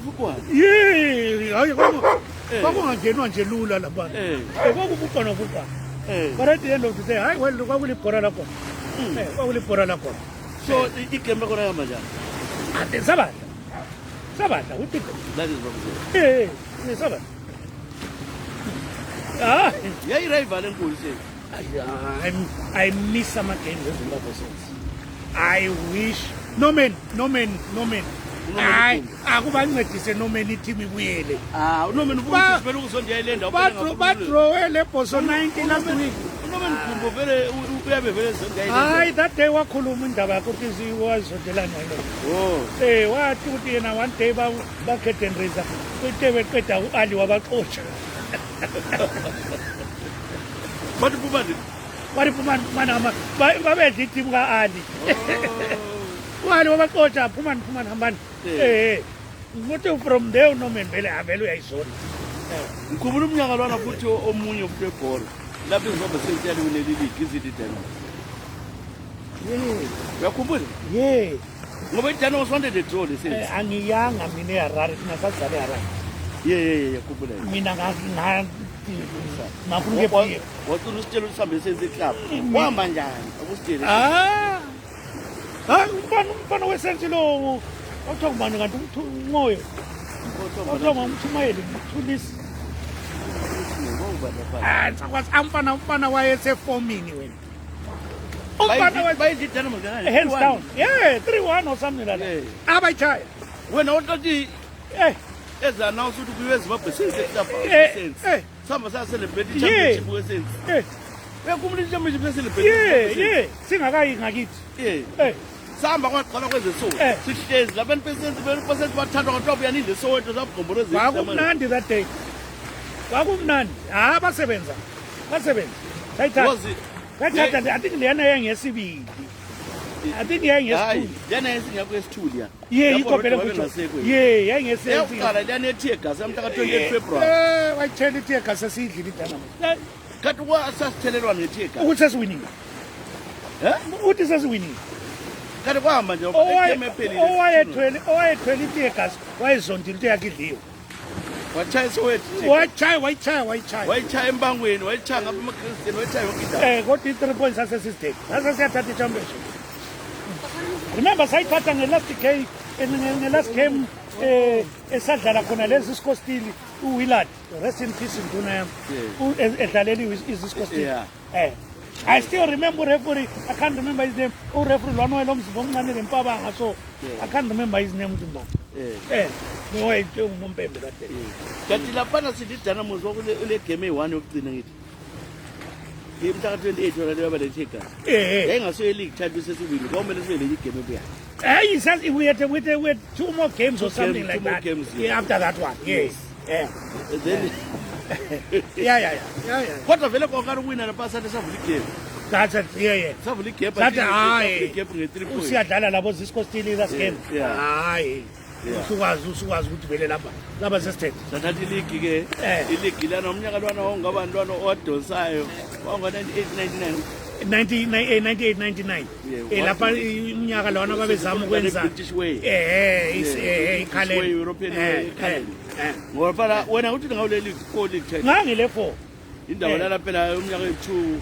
S2: Hayi kwakungangenwa nje lula lapha. Kwakufukona. But at the end of the day hayi kwakulibhora lakho. Kwakulibhora lakho.
S1: So igame lakho yahamba njani?
S2: Ade sabadla uthi
S1: that is what
S2: sabadla.
S1: Yayi rival enkulu nje.
S2: I miss some games in Zimbabwe since. I wish no man. Hayi akubancedise noma team ibuyele.
S1: Noma ubuthi vele ukuzondiya ilenda
S2: badraw le Boso 90 last week.
S1: Noma ngumbo vele uyabe vele zondiya ilenda.
S2: Hayi that day wakhuluma indaba yakho ukuthi wazodelana yena. Wathi ukuthi yena one day bakhethe Ndriza kuthe beqeda uAli wabaxotsha.
S1: Bathi Pumani
S2: mana babedla team kaAli. Wale wabaxotsha Pumani hambani. Ukuthi from there noma vele avele uyayizona.
S1: Ngikhumbula umnyaka lwana futhi omunye umuntu webhola lapho izobe sentiyali winele league izidi deno. Uyakhumbula? ngoba iDynamos wanted a draw lesen
S2: angiyanga mina eHarare thina sazale eHarare
S1: yeah khumbula
S2: mina ngafuna ke
S1: wacula usitshela usihambe senze club wahamba njani akusitshele
S2: umfana wesenzi lo othiwa ngubani kanti umoyo othiwa ngumthumayeli mthulisi sakwazi umfana wayesefomini wena
S1: bayidli iDynamos
S2: hands down 3-1 or something like that abayitshaya
S1: wena uthi eza-announce ukuthi kuyiwe eZimbabwe senze club sihamba saya-celebrate i-championship wesenzi uyakhumula i-championship se-celebrate
S2: singakayi ngakithi
S1: sihamba kwaqala kwezesoweto sihlezi labani pesenti bathathwa kwathiwa buyanini lesoweto sabugombolozeli
S2: kwakumnandi that day kwakumnandi basebenza sayithatha I think leyana yangesibili I think
S1: hayi lena yesingekho esithuli ya
S2: yikho phela
S1: yayiqala lena ethi gas amhla ka-28 February
S2: wayithela ithi gas esiyidlile iDynamos
S1: kanti kwasasithelelwa nethi gas
S2: ukuthi sesiwinile uthi sesiwinile
S1: kanti kwahamba nje
S2: owayethwele ithi gas wayezondile into yakhe idliwe
S1: wachaya soweto wayitshaya embangweni wayitshaya ngapha emaKristian wayitshaya yonke indawo
S2: kodwa i-3 points sasesisiteke sasesiyathatha i-championship remember sayithatha nge-last game esadlala khona lezi Cisco Steel uWillard rest in peace induna yami edlaleli iZisco Steel I still remember referee I can't remember his name ureferee lwana wayelomzimba omncane lempabanga so I can't remember his name uthi mbona unompembe kade
S1: kanti laphana sithi iDynamos wakule game eyi-1 yokugcina ngithi mhla ka-28 wona leyo balethe igazi yayingasuye league title sesibili kwamele sibe lenye igame ebuyayo
S2: we had 2 more games or something like that after that one
S1: then kodwa vele kokari uwina lapha sathe savula igame savula igame nge-3 points
S2: usiyadlala labo Cisco Steel last game hayi usukwazi ukuthi vele lapha sesithethe
S1: sathatha iligi-ke iligi lana umnyaka lwana wawungabani lwana owadonsayo wango-98-99
S2: 98-99 lapha iminyaka lwana babezama ukwenza
S1: ngoba phana wena uthi ngawule league 4 league title
S2: ngangile 4
S1: indawo lala phela umnyaka we-2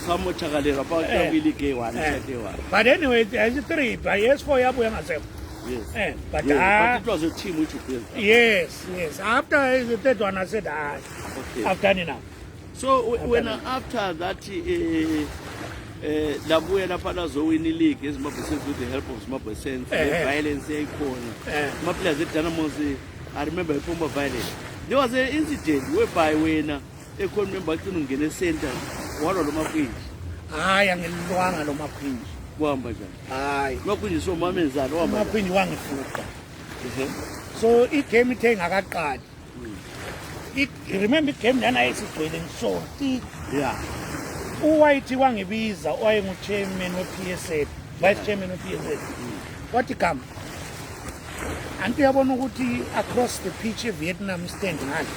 S1: samochakalelwa phakathi kwiligi eyi-1
S2: but anyway i-3 but yes4 yabuya ngasekho
S1: yes
S2: but
S1: it was a team which you built
S2: yes after the third one I said I've done enough
S1: so when after that labuya lapha lazowina ileague eZimbabwe Saints with the help of Zimbabwe Saints violence yayikhona ama-players eDynamos I remember iphuma violence there was an incident whereby wena ekhona member acina ungena center walwa lo makhwinji
S2: hayi angilwanga lo makhwinji
S1: kuhamba njani
S2: hayi
S1: makhwinji so mamenzani
S2: makhwinji wangifuqa so igame ithe ngakaqali remember igame lana ayisigcwele ngisonti uWhite wangibiza owayengu-chairman we-PSL vice chairman we-PSL wathi gama anti uyabona ukuthi across the pitch eVietnam stand ngale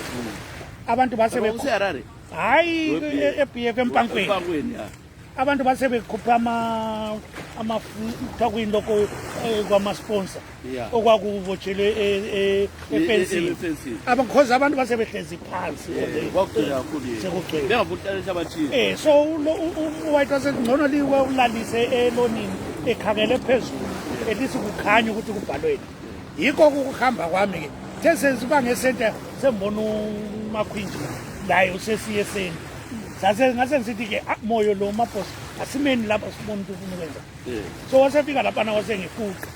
S2: abantu
S1: baseharare
S2: hayi eBF empankweni abantu basebekhupha kuthiwa kuyinto kwama-sponsor okwakubotshelwe efensini because abantu basebehlezi phansi sekugcwele so uWhite wasethi ngcono liwe ulalise elonini ekhangele phezulu elisi kukhanya ukuthi kubhalweni yikho kuhamba kwami-ke the sesiba ngesenta sembona umakhwinji laye usesiyeseni ngase ngisithi-ke moyo lo mabhosi asimeni lapha sibona ukuthi ufuna ukwenza so wasefika laphana wasengifuqa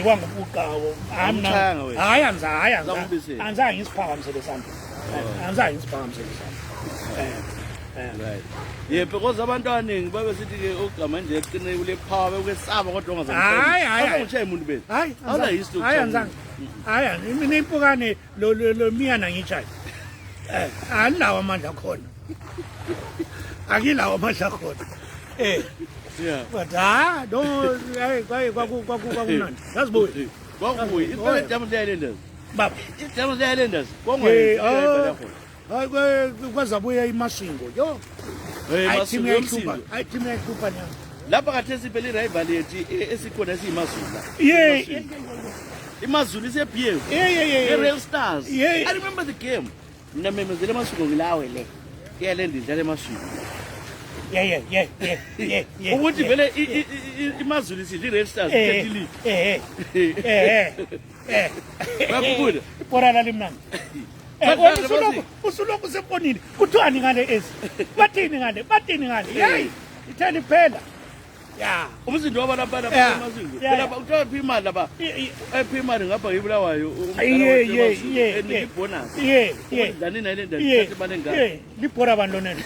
S2: wangifuqawo hayi anzange ngisiphakamisele sandla anzange ngisiphakamisele sandla
S1: because abantu abaningi babesithi-ke ogama nje ecine kule power bekwesaba kodwa ongazangiushaya umuntu beni
S2: hayi mina impukane lo miyana ngitshayo anilawo amandla khona akilawo amandla khona but no kwakumnandi yasibuye
S1: iDynamos Islanders
S2: baba
S1: iDynamos Islanders
S2: kwazabuya imasingo yo hayi team yayihlupha nyanga
S1: lapha khathesi phela i-rival yethu esikhona esiyimazulu la
S2: Yeah.
S1: imazulu isebhiyevu
S2: Yeah.
S1: i-real stars
S2: Yeah.
S1: I remember the game mina memezela amasuku ngilawe le iyale ndidlala emasuku
S2: Yeah.
S1: ukuthi vele imazulu isidla i-real stars league bakhubuda
S2: Porala limnandi. Usuloko sefonini. Kuthiwani ngale ezi? Bathini ngale? Hey, ithani phela. Yeah.
S1: umsindo wabantu abana
S2: Yeah.
S1: bamazulu
S2: Yeah.
S1: phela uthola phi imali lapha ephi imali ngapha ngibulawayo
S2: Yeah.
S1: ibonus
S2: Yeah.
S1: dani nale ndani imali engaka
S2: Yeah. Lipora bandonene.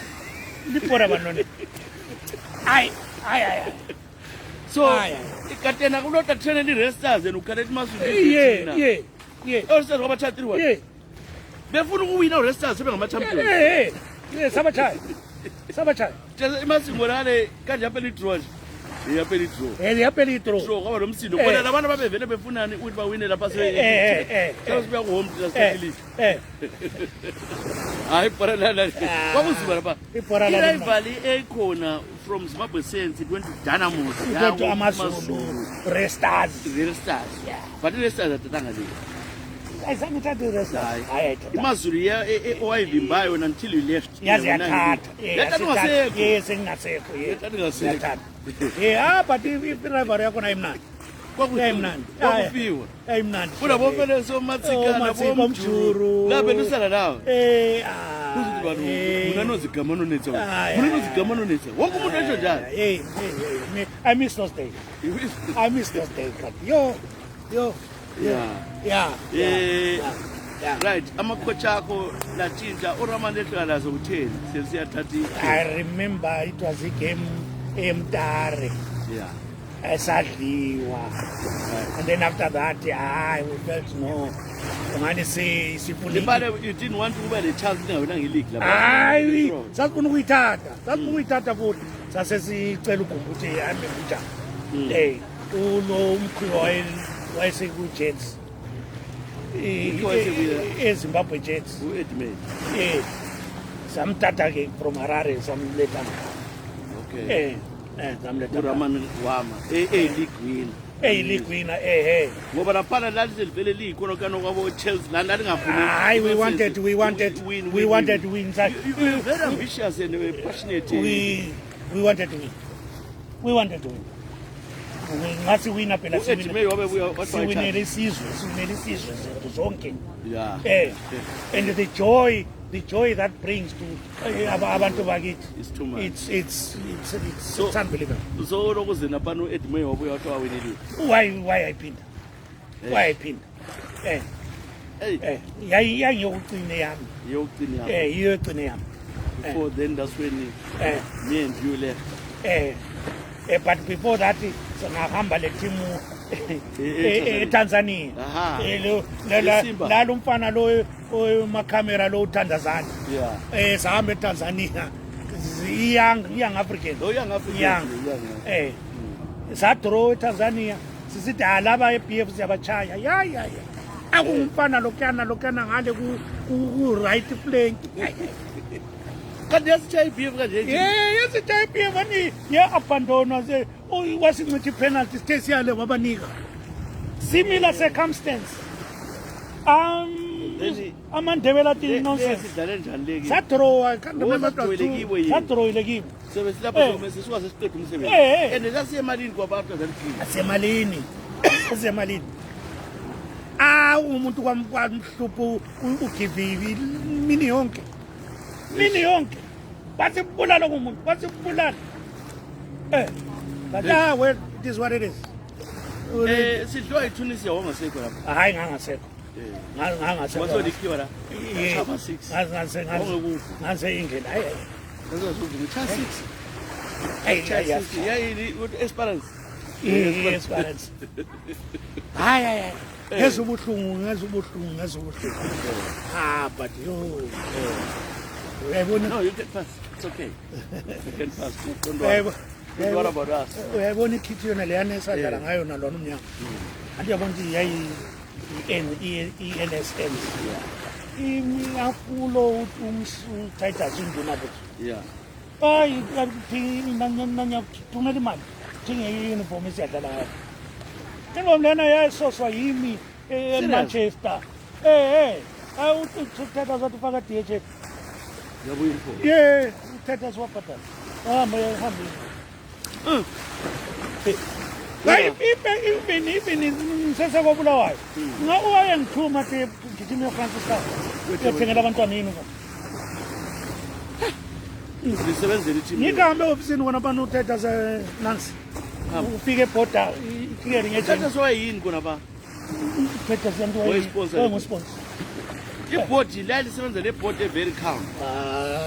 S2: Ay.
S1: so
S2: Aye.
S1: ikatena kulota trainer i-real stars and ukhalela imazulu
S2: Yeah.
S1: o-stars wabathatha one
S2: Yeah.
S1: befuna ukuwina u-real stars sebengama-champion
S2: Yeah, sabatshaya.
S1: imasingo nale kanje yaphela i-draw nje yaphela i-draw
S2: Yaphela i-draw.
S1: so kwaba nomsindo bona labantu ababevele befunani ukuthi bawine lapha sebeya ku-home league hayi ibhoranala kwakunzima lapha
S2: Ibhoranala
S1: irival ekhona from zimbabwe sense it went to dynamos
S2: Went to Amazulu, Restars.
S1: real stars but i-real stars atatanga leyi
S2: Ayizange ithathe i-Restars. Hayi,
S1: imazulu owayivimbayo until you left
S2: yaze yathatha.
S1: yathatha ungasekho
S2: Yes, engasekho.
S1: yathatha ungasekho
S2: Yathatha. Yeah, but i-rivalry yakhona ayimnandi. Ayimnandi.
S1: kwakufiwa
S2: Ayimnandi.
S1: kunabofele somatsika
S2: Matsika,
S1: nabomjuru
S2: Mjuru.
S1: labelusala nawe kuzithi bantu
S2: Eh.
S1: muna nozigama nonetsa
S2: Ah,
S1: muna
S2: yeah.
S1: nozigama nonetsa wonke umuntu esho njalo
S2: Hey. I miss those days. But Yeah.
S1: right amakhochi akho latshintsha uramani ehlala lazo utheni sesiyathatha
S2: I remember it was a game eMtare. Esadliwa. And then after that, we felt no. Ngani sifuna
S1: libale you didn't want ukuba le-chance ingawina nge-league lapha
S2: hayi sasifuna ukuyithatha futhi sasesicela ugumbuthe hambe kunjani ulo umkhulu wayesekuJets eZimbabwe Jets
S1: u-edmade
S2: samthatha-ke from Harare samletha
S1: okay
S2: samletha
S1: uramani wama league winner
S2: league winner
S1: ngoba laphana laliselivele liyikhona kwabo-chelsea lani lalingafuni
S2: hayi we wanted to win
S1: you were very ambitious and passionate
S2: we wanted to win ngathi wina phela
S1: u-edmade wabe
S2: siwinele isizwe zethu zonke
S1: yeah
S2: and the joy that brings to abantu bakithi
S1: It's too much.
S2: it's unbelievable.
S1: so lokuze naphana u-edmade wabuya wathi wawinile
S2: why ayiphinda yangiyokucine yami
S1: yokugcina
S2: yiyo yogcine yami
S1: before then that's when me and you left
S2: but before that ngahamba le team eTanzania
S1: Aha. Simba.
S2: lalo umfana lo makhamera lo uthandazana
S1: yeah
S2: sahamba eTanzania young African
S1: lo young African
S2: young sadraw eTanzania sisithi laba eBF siyabachaya ya akungumfana lokuyana ngale ku right flank
S1: kanti yasitshaya i-bf kanje
S2: yasitshaya i-bf ani abandonwa wasingithi penalty sithe siyale wabanika similar circumstance amandebela athi nonsense
S1: sidlale njani leki
S2: sadrawa sadrawile kibo
S1: sebesilapha sisuka sesiqeda umsebenzi and sasiye emalini kwaba-after that
S2: asemalini umuntu kwamhlupho ugivivi mini yonke basibulala kumuntu basibulala but well it is what it is
S1: sidliwa yitunisia wangasekho lapha
S2: hayi ngangasekho
S1: wasolikhiwa la chapa 6
S2: ngase indlela
S1: yayini esperance
S2: Esperance hayi ngeze ubuhlungu but uyayibona
S1: no you can pass it's okay you can pass don't worry about us
S2: uyayibona ikhithi yona leyana esadlala ngayo nalona umnyama andiyabona ukuthi yayi i-NSM imiyafulo Titus induna but
S1: yeah
S2: hayi nanyakuthumelela imali i-uniform isiyadlala ngayo. Ingoma lena yayisoswa yimi eManchester. Uthetha zathi ufaka DHL.
S1: Yabo uniform.
S2: Yeah, uthetha siwabhadala. Hamba even ngisesekobulawayo wayengithuma thi ngithime eFranciscan uyothengela abantwana i-uniform.
S1: Lisebenzele team.
S2: Ngikahambe ofisini kona abantu uthetha Nancy. Ufike ebhoda i-clearing agent.
S1: Thatha soyini kona ba?
S2: Uthetha sento
S1: Oyisponsor. Ibhodi la lisebenza lebhodi very calm.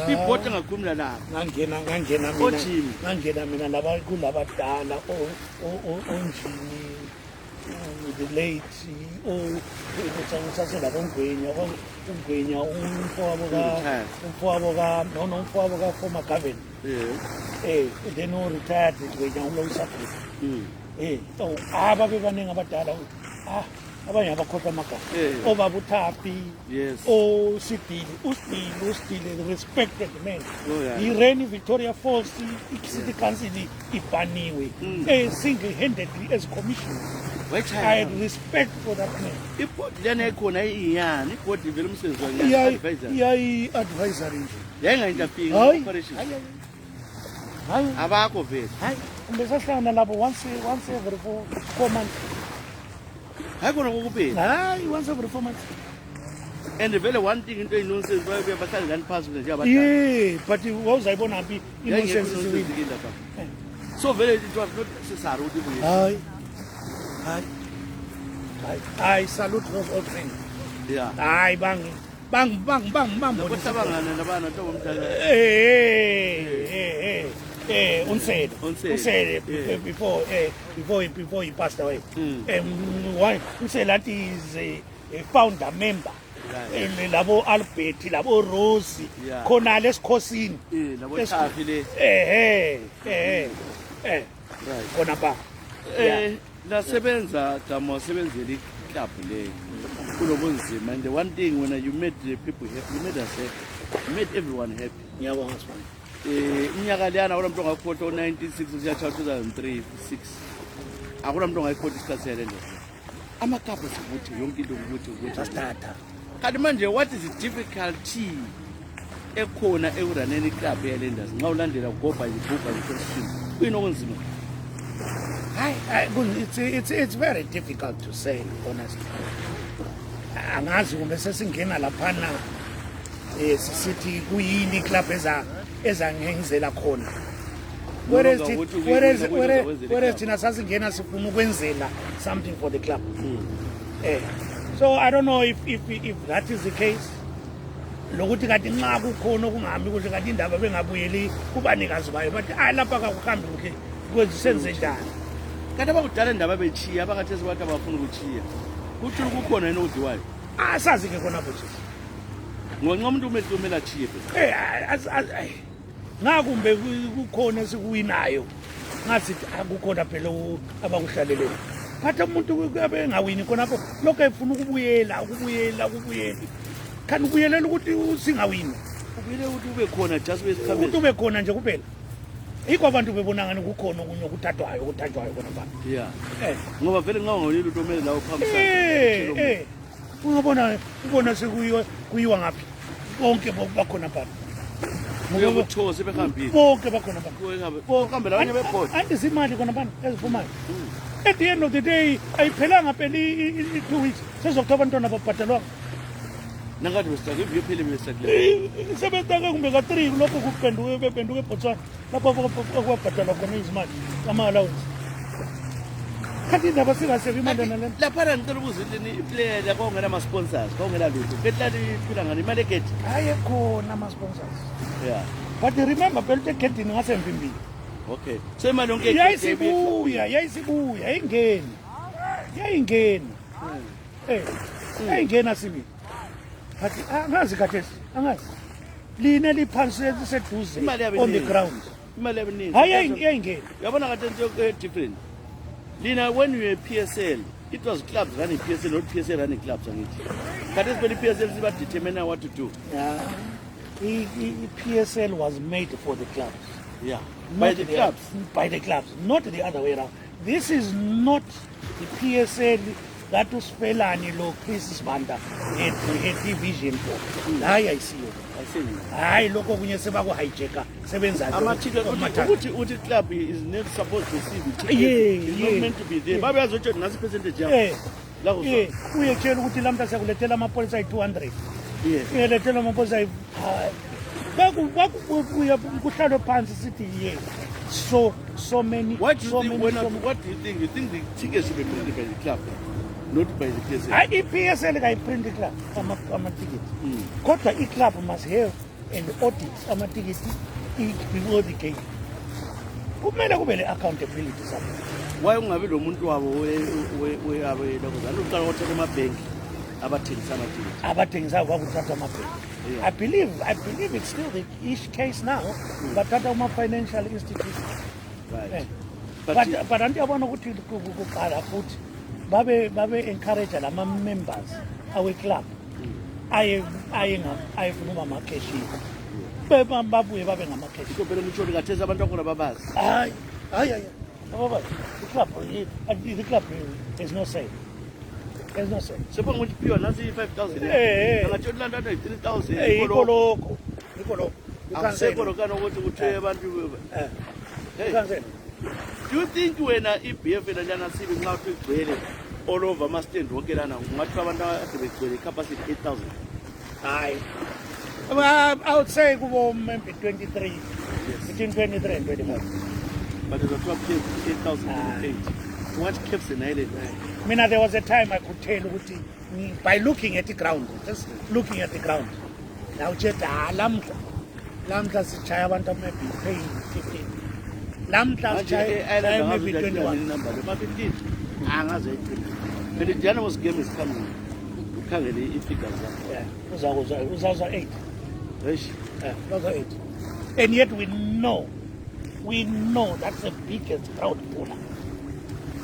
S1: Ibhodi engakhulumela la.
S2: Ngangena mina laba kulabadala onjini the late usasela ongwenya umfowabo ka former governor. Then retired ngwenya umloyisaphila. Ababebaningi abadala abanye abakhohlwa amagama obaba uThapi uSidile respected man. He ran Victoria Falls i-city council ibhaniwe single-handedly as commissioner. I had respect for that man.
S1: Ibhodi lena ekhona iyani ibhodi vele umsebenzi wakhe
S2: yayi-advisory nje
S1: yayinga-interfere operation abakho vele
S2: kumbe sahlangana labo once every 4 months.
S1: hayi khona kokuphela
S2: Hayi, once every 4 months.
S1: and vele one thing into eyinonsense baye bahlale ngani phasi nje abadala.
S2: Yeah, but wawuzayibona phi innocence isiwile.
S1: So vele it was not necessary ukuthi buye.
S2: Hayi, salute those old friends.
S1: Yeah.
S2: Hayi bang
S1: Nokuhlabangana nabana ntobo mdala.
S2: Unsele before he passed away. Unsele is a founder member. Labo Albert, labo Rosi, khona lesikhosini.
S1: Labo Thapi le.
S2: Khona pa.
S1: Lasebenza kama wasebenzeli club le. Kulobunzima, and the one thing when you made the people happy, you made us happy. You made everyone happy.
S2: Ngiyabonga sibona.
S1: Iminyaka leyana akula muntu ongayikhotha 1960 kuya 2003 6 akula muntu ongayikhotha isikhathi sele nje amakapha sikuthi yonke into ukuthi
S2: Stata.
S1: kanti manje what is the difficulty ekhona ekuraneni iklabhu yaLenders nxa ulandela ugobha ibhuka iconstitution kuyinokunzima?
S2: It's very difficult to say honestly. Angazi kumbe sesingena laphana sisithi kuyini iclub ezangenzela khona. Whereas thina sasingena sifuna ukwenzela something for the club. So I don't know if that is the case. Lokuthi kanti nxa kukhona okungahambi kuhle kanti indaba bengabuyeli kubanikazi bayo but lapha akuhambi kuhle kwenzisenze njani.
S1: Kanti abakudala indaba bechiya abakathezi kwathi abafuna ukuchiya kuthi kukhona yena odiwayo
S2: asazi ke khona futhi
S1: ngonqa umuntu umele achiye phela
S2: ngakumbe kukhona sikuwinayo ngathi akukhona phela abakuhlaleleyo but umuntu abengawini khonapho lokho efuna ukubuyela kanti ubuyelela ukuthi singawini
S1: ubuyele ukuthi ube khona just wesikhambeni
S2: ukuthi ube khona nje kuphela yikho abantu bebona ngani kukhona okunye okuthathwayo khona pha
S1: ngoba vele ngawangolile ukuthi omele lawo phambili
S2: ubona sekuyiwa ngaphi bonke bakhona pha
S1: ngokuthose behambile
S2: bonke bakhona pha
S1: bohambe labanye bebhoda
S2: andizimali khona pha ezivumayo at the end of the day ayiphelanga phela i-2 weeks sezokuthiwa abantwana babhadalwanga
S1: nangathi besitake iviyo phele besitake
S2: sebentake kumbe ka-3 lokho bephenduke eBotswana lapho okwabhadalwa khona izimali ama-allowance kanti indaba singasebi imali nalena
S1: laphana ngicela ukuzilini iplayer kwawungena ama-sponsors kwawungena lutho ketlani iphila ngani imali egedi
S2: hayi ekhona ama-sponsors
S1: yeah
S2: but remember phela ukuthi egedini ngasemvimbili
S1: okay so imali yonke
S2: yayisibuya yayingena sibili but angazi kathesi angazi line liphansi liseduze on the ground
S1: imali yabeningi
S2: hayi yayingena
S1: uyabona kade into different lina when you were PSL it was clubs running PSL not PSL running clubs angithi kade sibeli PSL siba determine what to do
S2: PSL was made for the clubs
S1: Yeah.
S2: Not
S1: By the clubs.
S2: By the clubs, not the other way around. This is not the PSL that was Pelani lo Chris Banda at division 4. Hayi ayisiyo.
S1: I see.
S2: Hayi lokho kunye sebaku hijacker sebenza
S1: Amachika uthi club is not supposed to see the ticket. It's not meant to be there. Babe azotsho ngasi percentage yakho. La go.
S2: Uye tshela ukuthi lamhla siyakuletela amapolisa ayi200. Uyeletela amapolisa ayi kuhlalwe phansi sithi so many.
S1: What do you think? You think the tickets should be printed by the club, not by the PSL?
S2: I-PSL kayiprint club ama-ticket. Kodwa i-club must have an audit ama-ticket before the game. Kumele kube le-accountability somewhere.
S1: Why ungabe lo muntu wabo we lokuzana uqala ukuthatha amabhenki abathengisa ama-ticket?
S2: Abathengisa kwakuthatha amabhenki. I believe it's still the each case now, but financial institution.
S1: Right.
S2: But anti yabona ukuthi kuqala futhi babe encourage lama members awe club aye funa ama cash babuye babe ngama cash.
S1: Phela ngitshoni kathesa abantu akhona babazi.
S2: Hayi baba the club is no say. There's no say.
S1: Sepha ngithi pure nasi 5,000. Angatshoni landa 3,000.
S2: Ikoloko.
S1: Akusekho lokana ukuthi uthe abantu.
S2: Hey.
S1: Do you think when iBF lana sibe nxa uthi igcwele all over ama stand wonke lana ungathi abantu ade begcwele capacity 8,000?
S2: Hayi. I would say kubo maybe 23. Between 23 and 25.
S1: But there's a 8,000 what keeps an island?
S2: There was a time I could tell ukuthi by looking at the ground, just looking at the ground. Now just lamhla sichaya abantu maybe paying 15. Lamhla sichaya maybe 21.
S1: Number 15. Angaze. But the January's game is coming. Ukhangele ifigures zakho.
S2: Yeah. Uzaza 8.
S1: Eish.
S2: Yeah, uzaza 8. And yet we know that's the biggest crowd puller.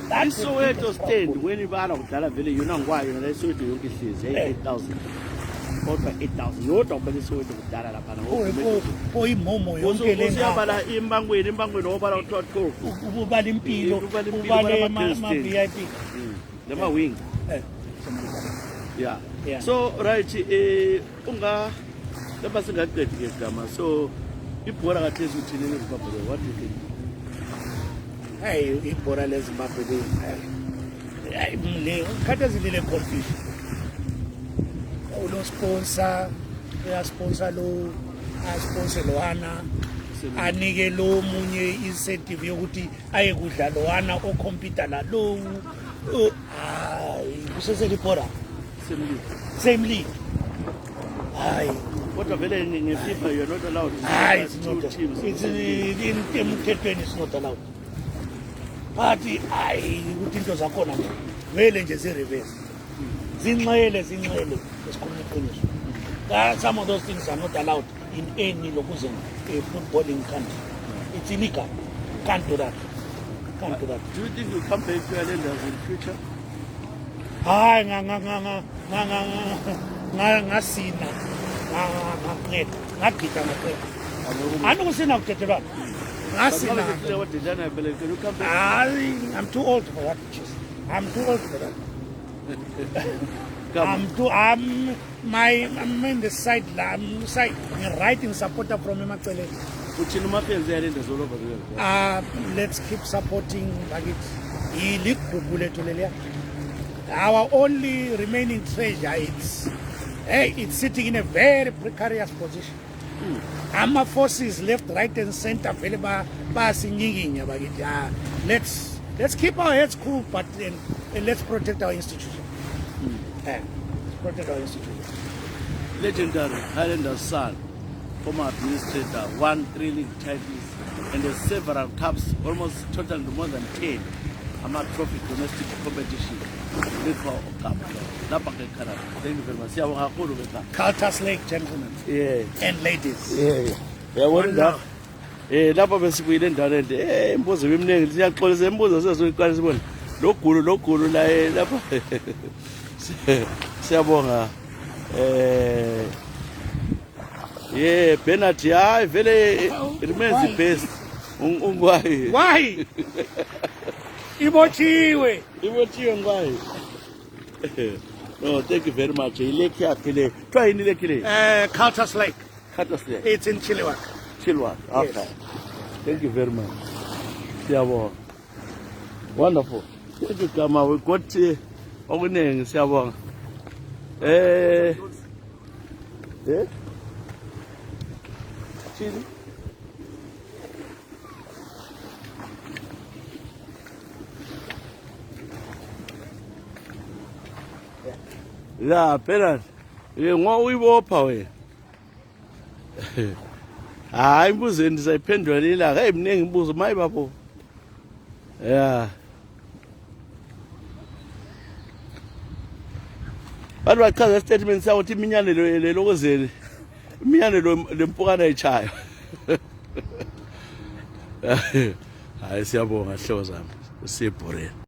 S1: That's so where to stand when you bala kudala vele yona ngwayo na Soweto yonke ihlezi 8,000. Kodwa 8,000 yodwa bale Soweto kudala lapha na.
S2: Imomo yonke le
S1: ngiyabala imbangweni obala uthiwa
S2: ubala impilo ubale ma VIP
S1: lama wing. Yeah. So right unga lapha singaqedi ke gama so ibhora kathesi uthini leZimbabwe what do you think?
S2: Hey, ibhora leZimbabwe le khathesi lile confusion. Ulo sponsor uyasponsor lo asponsor loana anike lo munye incentive yokuthi aye kudla loana ocomputer la lo kusesele ibhora same league.
S1: Kodwa vele ngeFIFA you're not allowed.
S2: It's not teams. It's in emthethweni it's not allowed. But ukuthi into zakhona vele nje ze-reverse. Zinxele esikhuluma iqiniso. Some of those things are not allowed in any lokuzen a footballing country. It's illegal. Can't do that.
S1: Do you think you come back to Islanders in future?
S2: Hayi ngasina ngaqeda anokusina kuthethelwana ngasina. I'm too old for that. I'm too old for that. I'm in the side. I'm writing supporter from Emacele. Let's keep supporting Bagit. Our only remaining treasure it's sitting in a very precarious position. Our forces left, right, and center. Let's keep our heads cool, but let's protect our institution. Protect our institution.
S1: Legendary Highlanders son, former administrator, won 3 league titles and several cups, almost total more than 10. Trophy domestic competition. Thank you very much.
S2: Cultus Lake, gentlemen and ladies.
S1: Lapha besibuyile endaweni imbuzo bemningi siyaxolisa imbuzo sezoyiqala sibona lo gulo la lapha siyabonga Bernard hayi vele remains the best. ungwayi
S2: Why? Ibochiwe.
S1: ibothiwe ngwayi no thank you very much ilekhi yakhe le kuthiwa yini ilekhi le
S2: Cultus Lake.
S1: Khatosle
S2: It's in Chilliwack.
S1: Chilwa okay thank you very much siyabonga wonderful thank you Gama we got okuningi siyabonga chini la phela ngo uyibopha wena hayi imbuzo ndizayiphendula lilanga hey mningi imbuzo mayi babo yeah bantu bachaza statement sawo ukuthi iminyane lokozeni iminyane lempukana echayo hayi siyabonga hlobo zami sibhoreni